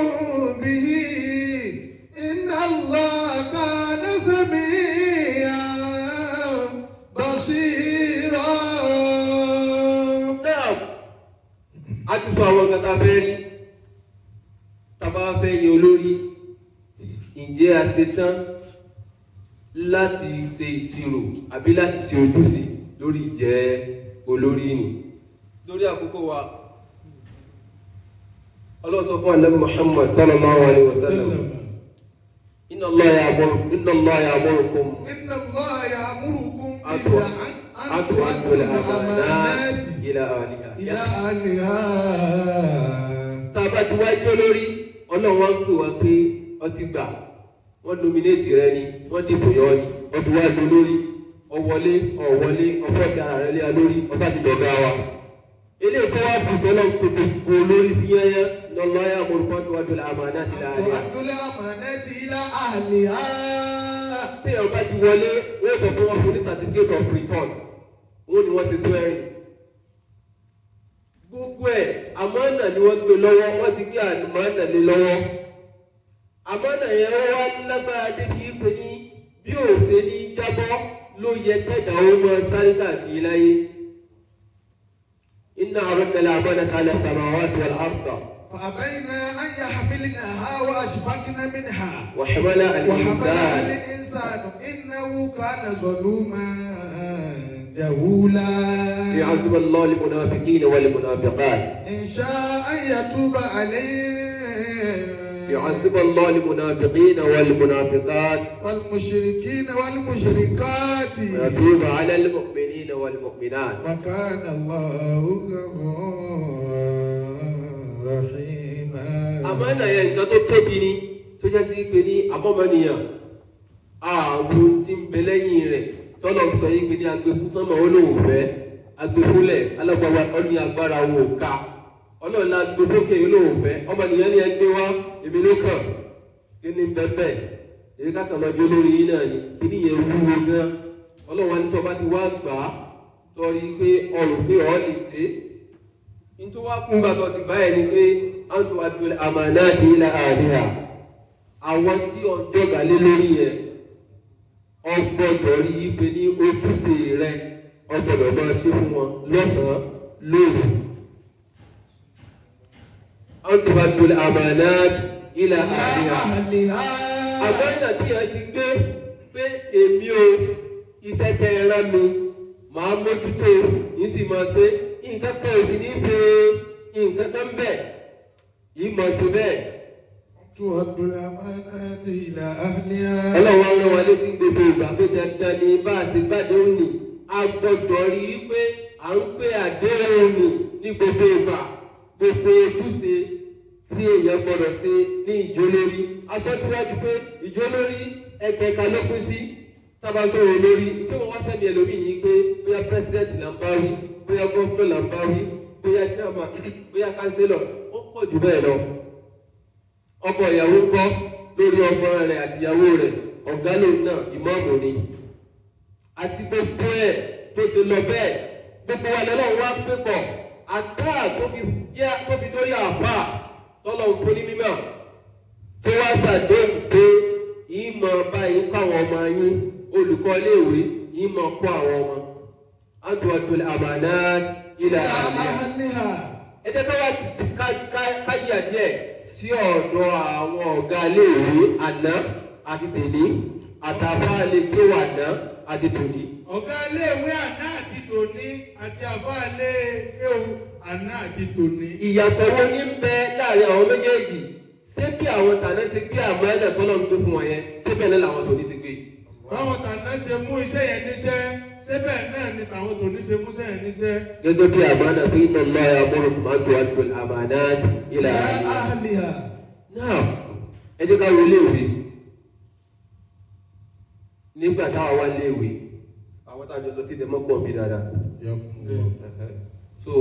به إن الله كان سميعا بصيرا. Now, a ti sọ àwọn nǹkan tá a fẹ́ rí tá a bá fẹ́ yan olórí. Ǹjẹ́ a ṣe tán láti ṣe ìṣirò àbí láti ṣe ojúṣe lórí ìjẹ́ olórí ni? Lórí àkókò wa, Ọlọ́run sọ fún Ànábì Muhammad sallallahu alayhi wa sallam, إن الله يأمركم إن الله يأمركم أن تؤدوا الأمانات إلى أهلها. إلى أهلها. Tá a bá ti wá jẹ́ lórí, Ọlọ́run wá ń pè wá pé ọtí gbà wọ́n nominate rẹ ni, wọ́n dìbò yọ ni, wọ́n ti wá di olórí, ọwọlé ọwọlé, ọfọ́sí ara rẹ lé wa lórí, ọsá ti dọ̀gá wa. Eléyìí tó wá fi tọ́lọ́ gbogbo olórí sí yẹ́yẹ́ lọ́lọ́yà morúkọ tó wá dọ́là àmà náà ti láàrin. تؤدوا الأمانات إلى أهلها. Tí èèyàn bá ti wọlé, wọ́n sọ pé wọ́n fún ní certificate of return, wọ́n ní wọ́n ṣe swearing gbogbo ẹ̀. Àmánà ni wọ́n gbé lọ́wọ́, wọ́n ti gbé àmánà lé lọ́wọ́. Àmánà yẹn wá lágbára débi pé ní bí ò ṣe ní jábọ́ ló yẹ kẹ́dà ó mọ sáré káàkiri láyé. إنا عرضنا الأمانة على السماوات والأرض فأبين أن يحملنها وأشفقن منها وحملها وحملها الإنسان الإنسان إنه كان ظلوما جهولا. ليعذب الله المنافقين والمنافقات. إن شاء أن يتوب عليهم. يعذب الله المنافقين والمنافقات والمشركين والمشركات ويتوب على المؤمنين والمؤمنات. وكان الله غفورا رحيما. Àmánà yẹn, nǹkan tó tóbi ni, tó jẹ́ sí pé ní abọ́mọnìyàn àwọn tí ń bẹ lẹ́yìn rẹ̀, tọ́lọ̀ sọ yìí pé ní agbẹ́kú sánmà, olóhùn fẹ́ agbẹ́kúlẹ̀ alágbára, ó ní agbára wo ká Ọlọ́run la gbé bókè, olóhùn fẹ́. Ọmọnìyàn ní ẹgbẹ́ wá, èmi ló kàn, kí ni bẹ́ẹ̀ èmi ká kàn máa jó lórí yín náà ni. Kí ni yẹn wúwo gan? Ọlọ́run wa ní tó bá ti wá gbà á, torí pé ọrùn pé ọ̀ lè ṣe é, nítorí wá kún gbàtọ̀ ti báyìí ni pé أن تؤدوا الأمانات إلى أهلها. Àwọn tí ọjọ́ gàlé lórí yẹn, ọgbọ́dọ̀ rí i pé ní ojúṣe rẹ, ọgbọ́dọ̀ máa ṣe fún wọn lọ́sàn-án lóru. أن تؤدوا الأمانات إلى أهلها. أهلها. Àmánà tí yẹn ti gbé pé èmi o, iṣẹ́ tẹ ẹ rán mi, màá mójútó yìí, sì máa ṣe, nǹkan kan ò sì ní ṣe nǹkan kan bẹ́ẹ̀, yìí máa ṣe bẹ́ẹ̀. تؤدوا الأمانات إلى أهلها. Ọlọ́run á rán wa létí gbogbo ìgbà pé dandan ni bá a ṣe gbàdéhùn ni, a gbọ́dọ̀ rí i pé à ń pé àdéhùn ni ní gbogbo ìgbà. Gbogbo ojúṣe tí èèyàn gbọ́dọ̀ ṣe ní ìjólórí, aṣọ síwájú pé ìjólórí ẹ̀kẹ́ka ló pín sí. Tábà sọ̀rọ̀ lórí ìjọba wá sẹ́mi ẹlòmíì ní pé bóyá president là ń bá wí, bóyá Bóyá gómìnà là ń bá wí, bóyá chairman, bóyá kánsílọ̀, ó pọ̀ jù bẹ́ẹ̀ lọ. Ọkọ ìyàwó ń kọ́ lórí ọmọ rẹ̀ àti ìyàwó rẹ̀, ọ̀gá lòun náà, ìmáàmù ni. Àti gbogbo ẹ̀ tó ṣe lọ bẹ́ẹ̀, gbogbo wa lọ́lọ́run wá pé pọ̀ àtà tó fi jẹ́ tó fi dórí àfà tọ́lọ́run fún ní mímọ́, tó wá ṣàdéhùn pé ìmọ̀ báyìí kọ́ àwọn ọmọ yín, olùkọ́ iléèwé ìmọ̀ kọ́ àwọn ọmọ. Àtúwàtúlẹ̀ amanat ila ahliha. Ẹ jẹ́ ká wá ká yà díẹ̀ sí ọ̀dọ̀ àwọn ọ̀gá iléèwé àná àti tèmi, àtàfà lè kéwà àná àti tòní. Ọ̀gá iléèwé àná àti tòní àti àbá ilé kéwù àná àti tòní. Ìyàtọ̀ wo ní ń bẹ láàrin àwọn méjèèjì? Ṣé bí àwọn tàná ṣe gbé àmọ́ ẹ̀dẹ̀ tọ́lọ́ ń gbé fún wọn yẹn, ṣé bẹ́ẹ̀ náà làwọn tòní ṣe gbé? Báwọn tàná ṣe mú iṣẹ́ yẹn níṣẹ́, ṣé bẹ́ẹ̀ náà ni tàwọn tòní ṣe mú iṣẹ́ yẹn níṣẹ́? Gẹ́gẹ́ bí àmánà pé inna Allaha ya'murukum an tu'addu al-amanat ila ahliha. Náà ẹ jẹ́ ká wo iléèwé. Nígbà táwa wá iléèwé, àwọn tá a jọ lọ sí ìdẹ́mọ́pọ̀ bí dáadáa. So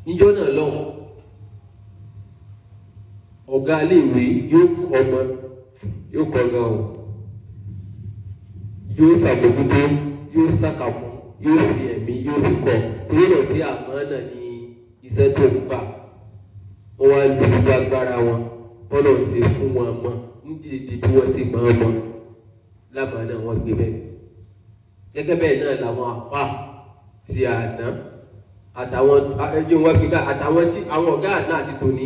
níjọ́ náà lọ́hùn, ọ̀gá iléèwé yóò kọ́ ọmọ, yóò kọ́ gan o, yóò ṣàbójútó, yóò ṣàkàkùn, yóò fi ẹ̀mí, yóò fi kọ́, torí rẹ̀ pé àmánà ni iṣẹ́ tó ń gbà. Wọ́n wá lu gbogbo agbára wọn, bọ́lọ̀ ń ṣe fún wọn mọ́ ní dèdè bí wọ́n ṣe máa mọ́ lámàánà wọn gbé bẹ́ẹ̀. Gẹ́gẹ́ bẹ́ẹ̀ náà làwọn àfà ti àná àtàwọn ẹjọ́ wọn gbé báyìí, àtàwọn tí àwọn ọ̀gá àná àti tòní,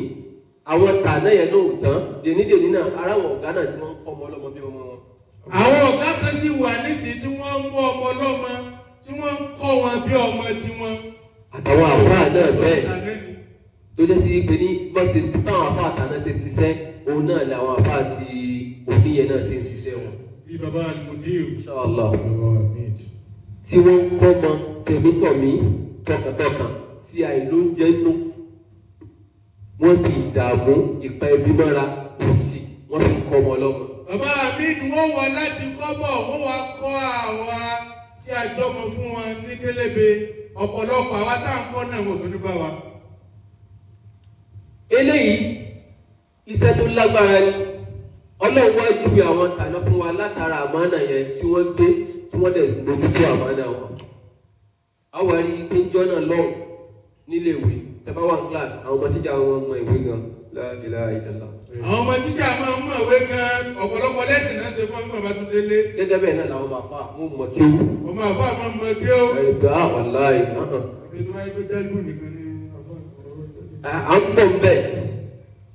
àwọn tàná yẹn náà ò tán dènídèní náà, ara àwọn ọ̀gá náà tí wọ́n ń kọ́ ọmọ ọlọ́mọ bí ọmọ wọn. Àwọn ọ̀gá kan sì wà nísìnyí tí wọ́n ń mú ọmọ ọlọ́mọ, tí wọ́n ń kọ́ wọn bí ọmọ tiwọn. Àtàwọn àfáà náà bẹ́ẹ̀ tó jẹ́ sí pé ní bọ́n ṣe sí táwọn àfáà tàná ṣe ṣiṣẹ́, òun náà làwọn àfáà ti òní yẹn náà ṣe ń ṣiṣẹ́ wọn. Bí baba Al-Mudir. Inshallah. Tí wọ́n ń kọ́ ọmọ tẹ̀mítọ̀mí tọkàntọkàn tí àìlóúnjẹ nù, wọ́n fi ìdààmú ìpa ẹbí mọ́ra òsì, wọ́n fi kọ́ ọmọ ọlọ́mọ. Bàbá mi ni wọ́n wọ láti kọ́ bọ̀, wọ́n wá kọ́ àwa tí a jọmọ fún wọn ní kélébé, ọ̀pọ̀lọpọ̀ àwa tá à ń kọ́ náà wọ́n tó ní bá wa. Eléyìí iṣẹ́ tó lágbára ni. Ọlọ́run wá júwe àwọn tàná fún wa látara àmánà yẹn tí wọ́n gbé, tí wọ́n dẹ̀ mójútó àmánà wọn. Àwọn àrí pé ń jọ́ náà lọ́hùn níléèwé, tẹ́ bá wà ní class, àwọn ọmọ tíjà wọn mọ ìwé gan. La ilaha illallah. Àwọn ọmọ tíjà máa ń mọ̀wé gan, ọ̀pọ̀lọpọ̀ lẹ́sìn náà ṣe fún ọmọ bàbá tó délé. Gẹ́gẹ́ bẹ́ẹ̀ náà làwọn bàbá wọn mọ̀ kí ó. Ọmọ àbá máa ń mọ kí ó. Ẹ̀rì gbà wàláhì. Àbí tó wáyé pé jálù nìkan ni àbá ọ̀rọ̀ jálù. À ń pọ̀ ń bẹ̀.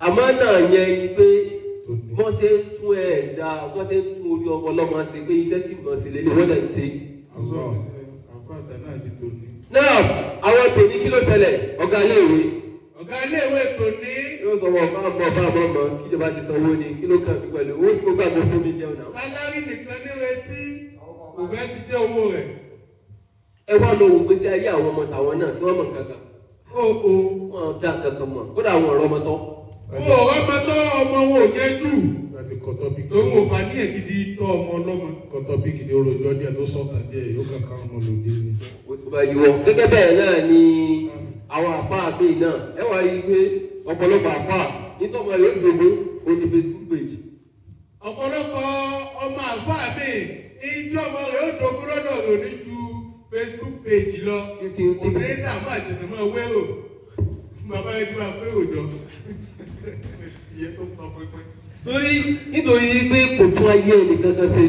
Àmọ́ náà yẹn ni pé wọ́n ṣe ń tún ẹ̀dá, wọ́n ṣe ń tún orí ọmọ ọlọ́mọ ṣe pé iṣẹ́ tí mo ṣe lélẹ̀ wọ́n dẹ̀ ń ṣe. Náà àwọn tòní kí ló ṣẹlẹ̀? Ọ̀gá iléèwé. Ọ̀gá iléèwé tòní. Yóò sọ wọn bá mọ bá mọ mọ kíjọba ti sanwó ni, kí ló kàn mí pẹ̀lú owó tí mo gbàgbọ́ fún mi jẹun náà. Sálárì nìkan ní retí, kò fẹ́ ṣiṣẹ́ owó rẹ̀. Ẹ wá lọ wò gbèsè ayé àwọn ọmọ tàwọn náà sí wọn mọ nǹkan kan. Ó o. Wọn dá nǹkan kan mọ̀, kódà àwọn ọ̀rọ̀ ọmọ tán. Wo ọmọ tó ọmọ wọn ò yẹn jù. Tòun ò fà ní ègidì tọ́ ọmọ ọlọ́mọ. Kọ tọ́pìkì tí ó rojọ́ díẹ̀ tó sọ̀tàn díẹ̀ yóò kàn ká ọmọ lòdì ni. Ó bá yíwọ. Gẹ́gẹ́ bẹ́ẹ̀ náà ni àwọn àpá àbí náà, ẹ wá rí i pé ọ̀pọ̀lọpọ̀ àpá nítorí ọmọ rẹ̀ ó gbogbo ó ní Facebook page. Ọ̀pọ̀lọpọ̀ ọmọ àfáà mi, èyí tí ọmọ rẹ̀ ó dogun lọ́dọ̀ rẹ̀ ò ní ju Facebook page lọ. Tí Kò ní dààmú àṣẹ̀ṣẹ̀ máa wérò. Bàbá yẹn ti máa wérò jọ. Ìyẹn tó sọ pínpín. Torí nítorí pé kò tún ayé ẹnìkan kan ṣe.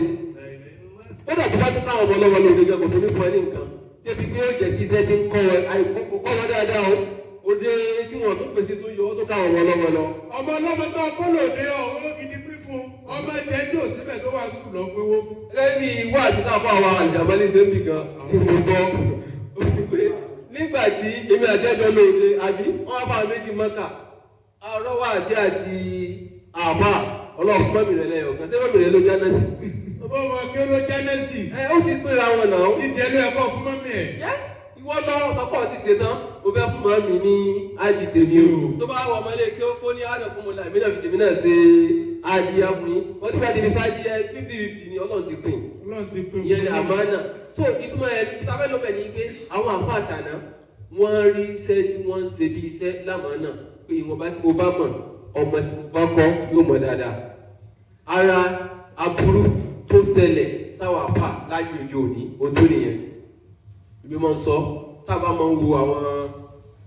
Ó dàbí bá tún káwọn ọmọ ọlọ́wọ́ lóde gan, kò tó ní fún ẹ ní nǹkan. Débi pé ó jẹ́ kí iṣẹ́ ti ń kọ́ wọn, àìkọ́ kọ́ wọn dáadáa o. Òde tí wọ́n tó pèsè tó yọ, ó tó káwọn ọmọ ọlọ́wọ́ lọ. Ọmọ ọlọ́mọ tó kọ́ lòdì ọ̀rọ̀ gidi pín fún ọmọ jẹ́ tí ò síbẹ̀ tó wà sùn lọ pé wó. Gẹ́gẹ́ bí wáàsí náà fún àwọn àjàmọ́lé ṣe ń bì gan tí mo gbọ́. Ó ti pé nígbà tí èmi àti ẹjọ́ lóde, àbí wọ́n wá bá àwọn méjì mọ́kà. Àárọ̀ wà àti àbá ọlọ́run mọ́mì rẹ̀ lẹ́yọ̀ kan, ṣé mọ́mì rẹ̀ ló jáná sí? Ọmọ ọmọ kí ló jáná sí? Ẹ ó ti pínra wọn náà. Títí ẹ ló yẹ kó fún mọ́mì ẹ̀. Yes, ìwọ lọ sọpọ̀ ti ṣe tán, mo fẹ́ fún mọ́mì ní ájì tèmi o. Tó bá wọ ọmọlé kí ó kó ní àná fún mi láì, mí náà fi tèmi náà ṣe ájì á fún yín. Wọ́n ti bá ti fi ṣáájì ẹ 50-50 ni Ọlọ́run ti pín. Ọlọ́run ti pé Ìyẹn ni àmánà. So ìtumọ̀ ẹ̀ ní tá a fẹ́ lọ́bẹ̀ ni pé àwọn àfa àtàná, wọ́n rí iṣẹ́ tí wọ́n ń ṣe bí iṣẹ́ lámánà, pé ìwọ̀nba tí mo bá mọ̀, ọmọ tí mo bá kọ́ yóò mọ̀ dáadáa. Ara aburú tó ṣẹlẹ̀ sáwọn àfa láyé òde òní, ojú nìyẹn. Ibi máa ń sọ, tá a bá máa ń wo àwọn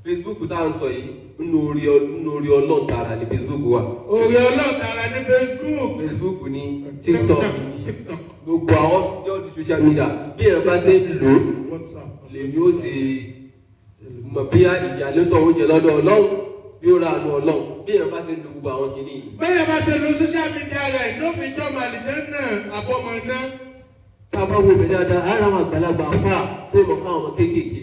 Facebook tá à ń sọ yìí, nínú orí Ọlọ́run tààrà ní Facebook wà. Òwe ọlọ́tara ní Facebook. Facebook ní, TikTok ní, TikTok. Gbogbo àwọn all the social media, bí èèyàn bá ṣe ń lò ó, WhatsApp. lèmi ó ṣe mọ̀ bí ìyàlótọ̀ oúnjẹ lọ́dọ̀ Ọlọ́run, bí ó ra àánú Ọlọ́run, bí èèyàn bá ṣe ń lo gbogbo àwọn kìíní yìí. Bẹ́ẹ̀ bá ṣe lo social media rẹ̀ ló fi jọ́ màlìjẹ́ náà àbọ̀mọ̀ náà. Tá a bá wo bẹ̀ dáadáa, ara àwọn àgbàlagbà fà tó mọ̀ káwọn ọmọ kéékèèké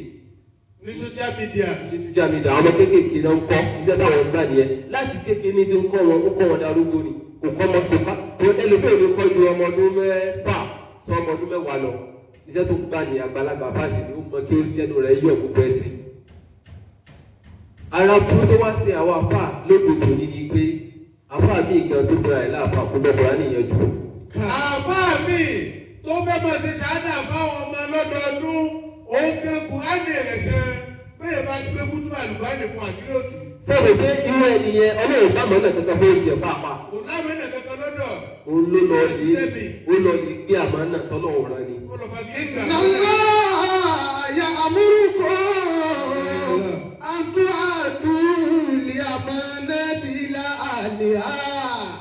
ní social media. Ní social media, àwọn ọmọ kéékèèké náà ń kọ́ iṣẹ́ táwọn ń gbà nìyẹn. Láti kékeré ní ti ń kọ́ wọn, ó kọ́ wọn darúgbó ni, kò kọ́ ọmọ, kò ká ẹlòmíràn ló kọ́ ju ọmọ ọdún 6 sọ ọmọ ọdún 10 lọ. Iṣẹ́ tó ń gbà ní àgbàlagbà fásitì ni ó mọ kí ó jẹ́nu rẹ̀ yọ̀ gbogbo ẹ̀sìn. Ara burú tó wá sí àwọn àfà lóde tòní ni pé àfà míì gan tó gbéra ẹ̀ láàfà kó bọ́ kọ́ra nìyẹn jù. Àbá mi tó fẹ́ máa ṣe ṣáádà fáwọn ọmọ lọ́dọọdún, òun gan Kùránì rẹ̀ gan bẹ́ẹ̀ bá gbé kútùbà Lùkùránì fún àṣírí òtù. Sọ̀rọ̀ pé irú ẹni yẹn, Ọlọ́run bá mọ̀ náà kankan bó tiẹ̀ pàápàá. Kò lámìnà kankan lọ́dọ̀. Òun ló lọ sí, ó lọ ní gbé àmọ́ náà tọ́lọ́run rán ni. Ó lọ bá gbé gbà. إن الله يأمركم أن تؤدوا الأمانات إلى أهلها.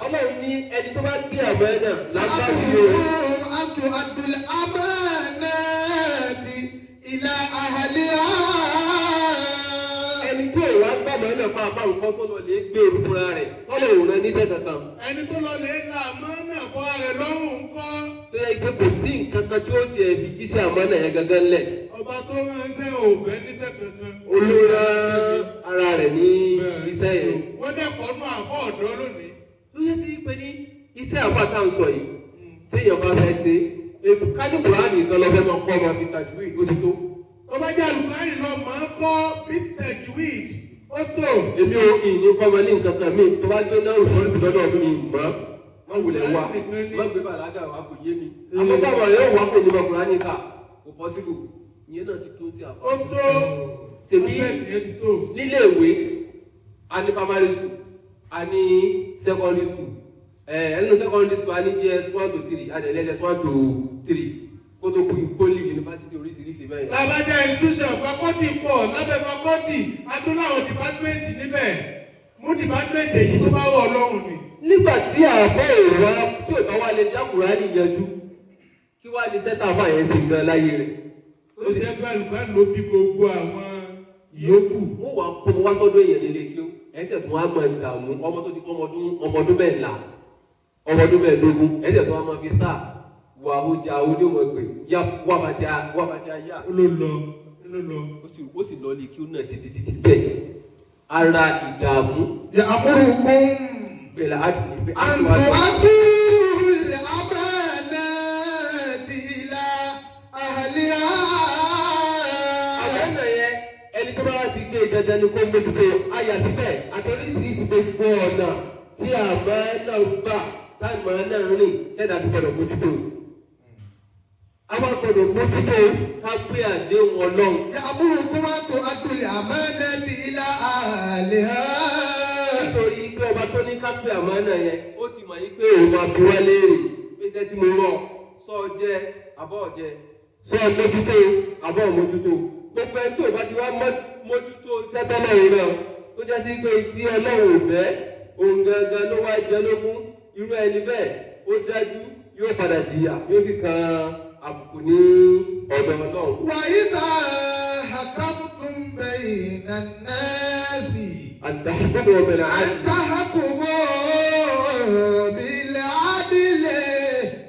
Ọlọ́run ní ẹni tó bá gbé àmọ́ náà lágbàdo yóò. يأمركم أن تؤدوا الأمانات إلى أهلها. Ẹni tí ò wá gbàmọ́ náà pàápàá, nǹkan tó lọ lè gbé e fúnra rẹ̀ tọ́lọ́run rán níṣẹ́ kankan. Ẹni tó lọ lè la àmọ́ náà kọ́ rẹ̀ lọ́rùn ńkọ́? Tó yẹ pé kò sí nǹkan kan tí ó tiẹ̀ fi jíṣẹ́ àmọ́ náà yẹn gangan lẹ̀. Ọba tó ránṣẹ́ ò bẹ́ níṣẹ́ kankan. Olóra ara rẹ̀ ní iṣẹ́ yẹn. Wọ́n dẹ́kọ̀ọ́ nú àbọ̀ ọ̀dọ́ lónìí. Ló yẹ sí pé ní iṣẹ́ àbá tá à ń sọ yìí, téèyàn bá fẹ́ ṣe kájú Kùránì nìkan lọ fẹ́ máa kọ́ ọmọ fi tàjúwì, ó ti tó. Tó bá jẹ́ Àlùkùránì lọ máa ń kọ́ bí tajwid, ó tó. Èmi ò ìní kọ́ ọmọ ní nǹkan kan mi tó bá gbé náà sọ́rí lọ́dọ̀ mi mọ́, má wulẹ̀ wá, má gbé bàlágà wá, kò yé mi. Àmọ́ báwo yóò wá kò ní mọ Kùránì ká, kò possible, ìyẹn náà ti tó sí àbá. Ó tó. Ṣèbí Aspect yẹn ti tó. nílé ìwé, a ní primary school, a ní secondary school, ẹ ẹnu secondary school, a ní JS 1 to 3, a dẹ̀ ní SS 1 to 3, kó tó kú poly, university, oríṣiríṣi bẹ́ẹ̀ yẹn. Lábàjá institution, faculty pọ̀ lábẹ́ faculty, a tún láwọn department níbẹ̀. Mú department èyí tó bá wọ̀ Ọlọ́run ni. Nígbà tí àbọ̀ ìwà tí ò bá wà lè dá Kùránì yanjú, kí wàá ní sẹ́tà àbá yẹn ṣe gan láyé rẹ̀? Ó sì jẹ́ pé Àlùkùránì ló bí gbogbo àwọn ìyókù. Wọ́n wàá kọ́ ọmọ wá sọ́dọ̀ èèyàn nílé kí ó ẹsẹ̀ tó wá máa dààmú ọmọ tó ti kọ́ ọmọ ọdún 14, ọmọ ọdún 15, ẹsẹ̀ tó wá máa fi sáà wà ó jà ó ní ọmọ pé yá wà bàtí a wà bàtí a yá. Ó ló lọ, ó ló lọ. Ó sì lọ lè kí ó náà títí títí bẹ́ẹ̀, ara ìdààmú. يأمركم Bẹ́ẹ̀ la أن تؤدوا الأمانات إلى أهلها. Àmánà yẹn, ẹni tó bá wá ti gbé, dandan ni kó mójútó àyà síbẹ̀ àti oríṣiríṣi gbogbo ọ̀nà tí àmánà ń gbà, tá àmánà ń rìn, tẹ́lẹ̀ àti gbọdọ̀ mójútó. A máa gbọdọ̀ mójútó ká pé àdéhùn Ọlọ́run. يأمركم أن تؤدوا الأمانات إلى أهلها. Nítorí pé ọba tó ní ká pé àmánà yẹn, ó ti mọ̀ yín pé òun máa bi wá léèrè pé iṣẹ́ tí mo rọ̀, sọ jẹ́ àbọ̀ jẹ́, sọ mójútó àbọ̀ mójútó. Gbogbo ẹni tí ò bá ti wá mójútó iṣẹ́ tọ́lọ́run náà, tó jẹ́ sí pé tí Ọlọ́run ò bẹ́, òun gangan ló wá jẹ lógún, irú ẹni bẹ́ẹ̀, ó dájú, yóò padà jìyà, yóò sì kan àbùkù ní ọ̀dọ̀ Ọlọ́run. وإذا حكمتم بين الناس أن تحكموا أن بالعدل. تحكموا بالعدل.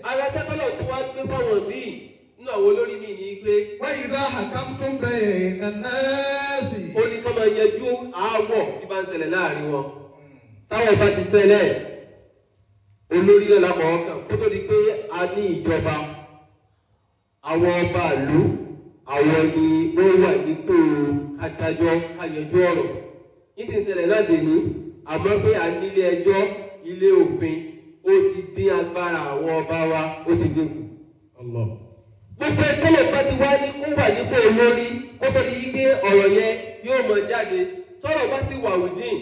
Ara sẹ́kọ̀lọ̀ tó wá gbé fáwọn míì nínú àwọn olórí míì ní pé وإذا حكمتم بين الناس ó ní kọ́ máa yanjú aáwọ̀ tí bá ń ṣẹlẹ̀ láàrin wọn. Táwọn bá ti ṣẹlẹ̀, olórí náà lápá ọkàn kó tó di pé a ní ìjọba. Àwọn ọba ìlú, àwọn ni wọ́n wà nípò kádájọ́, ká yanjú ọ̀rọ̀. Nísinsìnyí náà dè ní, àmọ́ pé a nílé ẹjọ́, ilé òfin, ó ti dín agbára àwọn ọba wa, ó ti dínkù. Allah. Gbogbo ẹgbẹ́ lè bá ti wá ní kó wà nípò olórí kó tó di pé ọ̀rọ̀ yẹn yóò mọ̀ jáde. Tọ́rọ̀ bá sì wà within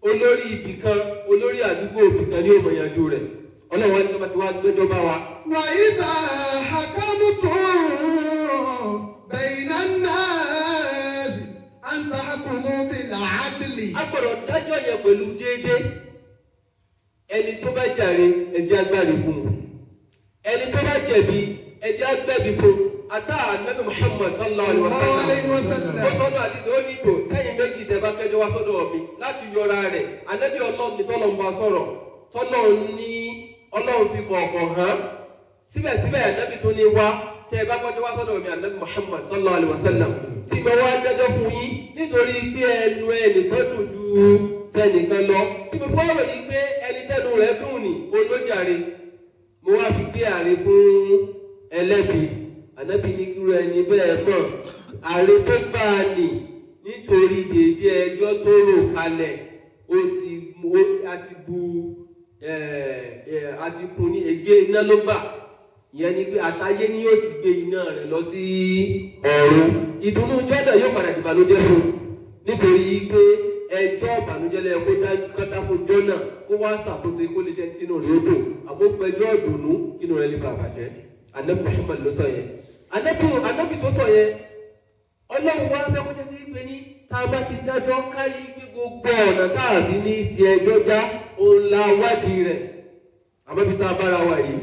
olórí ibì kan, olórí àdúgbò ibì kan ní ó mọ̀ yanjú rẹ̀. Ọlọ́run wá ní tó bá ti wá gbẹ́jọ́ bá wa. وإذا حكمتم بين الناس أن تحكموا بالعدل. A gbọ́dọ̀ dájọ́ yẹn pẹ̀lú déédéé. Ẹni tó bá jàre, ẹ jẹ́ á gbáre fún un. Ẹni tó bá jẹ̀bi, ẹ jẹ́ á gbẹ̀bi fún un. Ata Anabi Muhammad sallallahu alayhi wa sallam, Sallallahu alayhi wa sallam. ó sọ́dọ̀ àdìsí, ó ní tò tẹ́yìn méjì tẹ́ bá kẹjọ wá sọ́dọ̀ mi láti yọra rẹ̀. Anabi Ọlọ́run ní tọ́lọ̀ ń bá sọ̀rọ̀, tọ́lọ̀ ní Ọlọ́run fi kọ̀ọ̀kan hàn. Síbẹ̀síbẹ̀, Anabi tó ní wá tẹ́ bá kọjọ wá sọ́dọ̀ mi, Anabi Muhammad sallallahu alayhi wa sallam, tí mo wá dájọ́ fún yín nítorí pé ẹnu ẹnìkan dùn ju tẹnìkan lọ, tí mo bọ́ rò yí pé ẹni tẹnu rẹ̀ dùn ní olójàre, mo wá fi gbé àre fún ẹlẹ́bi, Ànábì ní kúrò ẹni bẹ́ẹ̀ mọ̀ àre tó gbà á nì nítorí dèédé ẹjọ́ tó rò kalẹ̀, ó ti ó a ti bu ẹ ẹ a ti fún ní ègé iná ló gbà. Ìyẹn ni pé àtayé ni yóò ti gbé iná rẹ̀ lọ sí ọ̀run. Ìdùnnú jọ́dọ̀ yóò padà dìbànújẹ́ fún un nítorí pé ẹjọ́ ìbànújẹ́ lẹ́yìn kó dá kátà fún jọ́nà kó wá ṣàkóso kó lè jẹ́ tínú rẹ̀ ó dùn, àmọ́ pẹ̀lú ọ̀dùnnú kínú rẹ̀ lè bà bàjẹ́. Anabi Muhammad ló sọ yẹn. Anabi tó sọ yẹn, Ọlọ́run wá fẹ́ kó jẹ́ sí pé ní tá a bá ti dájọ́ kárí pé gbogbo ọ̀nà tá a fi ní í ṣe ẹjọ́ já òun la wádìí rẹ̀. Àmọ́ bí tá a bára wa yìí,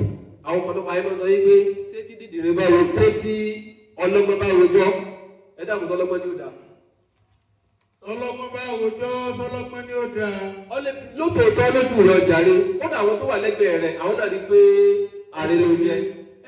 àwọn ọ̀pọ̀lọpọ̀ ayé máa ń sọ yìí pé ṣé tí dídìrín bá ro, ṣé tí ọlọ́gbọ́n bá rojọ́, ẹ dákun, sọlọ́gbọ́n ní ó dáa? Ọlọ́gbọ́n bá rojọ́, sọlọ́gbọ́n ní ó dáa? Ọlẹ́ lótòótọ́ lójú rẹ̀ ọjàre, kódà àwọn tó wà lẹ́gbẹ̀ẹ́ rẹ̀, àwọn náà rí pé ààrẹ ló jẹ.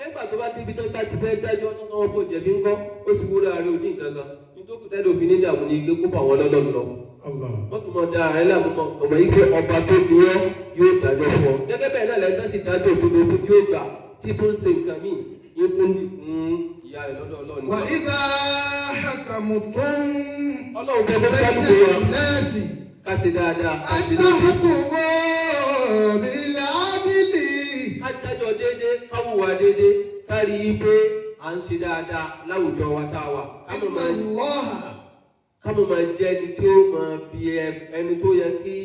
Ẹgbà tó bá débi tó bá ti fẹ́ dájọ́ tó sọ wọn kó jẹ̀bi ńkọ́? Ó sì wúrọ̀ ààrẹ òní nǹkan kan nítòkù tẹ́lẹ̀ òfin ní ìdààmú ní ilé kó bá wọn lọ́lọ́run lọ. Allah. Wọ́n tún máa da ààrẹ láàmú mọ́ ọmọ yìí pé ọba tó ní ọ́ yóò dájọ́ fún ọ. Gẹ́gẹ́ bẹ́ẹ̀ náà lẹ́yìn tó sì dájọ́ òdodo fún tí ó gbà tí tó ń ṣe nǹkan míì yóò tún dì fún ìyá rẹ̀ lọ́dọ̀ Ọlọ́run. وإذا حكمتم Ọlọ́run fẹ́ kó بين kálukú wa الناس ká ṣe dáadáa, ká أن ṣe déédéé. تحكموا بالعدل. Ká dájọ́ déédéé, ká hùwà déédéé, ká rí i pé à ń ṣe dáadáa láwùjọ wa tá a wà. Ká إن mọ̀ máa الله ká mọ̀ máa jẹ́ ẹni tí ó máa fi ẹni tó yẹ kí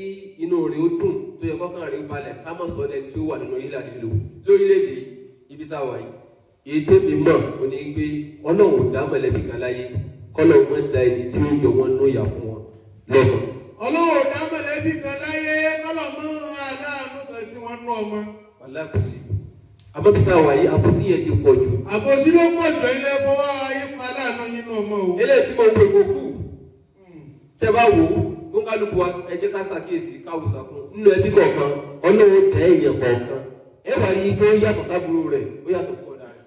inú rẹ̀ ó dùn, tó yẹ kọ́kàn rẹ̀ ó balẹ̀, ká mọ̀ sọ ẹni tí ó wà nínú ilé ìlú lórílẹ̀‐èdè ibi tá a wà yìí. Èyí tèmi mọ̀ ò ní pé Ọlọ́run ò dá mọ̀lẹ́bí kan láyé kọ́lọ́run máa ń da ẹni tí ó yọ wọ́n nú ìyà fún wọn lọ́mọ. Ọlọ́run ò dá mọ̀lẹ́bí kan láyé kọ́lọ̀ mọ́ aláàánú kan sí wọn nú ọmọ. Wàhálà kò sí. Àmọ́ bí tá a wà yìí, àbòsí yẹn ti pọ̀ jù. Àbòsí ló pọ̀ jù, ilé fọwọ́ ayé pa aláàánú yín nú ọmọ o. Eléyìí tí mo ń pè kó kú, tẹ́ bá wò ó, ń kálukú wa, ẹ jẹ́ ká ṣàkíyèsí káwọ sàkún nínú ẹbí kọ̀ọ̀kan. Ọlọ́run tẹ èèyàn kọ̀ọ̀kan, ẹ wà rí i pé ó yàtọ̀ sábúrò rẹ̀, ó yàtọ̀ sí ọ̀dà rẹ̀.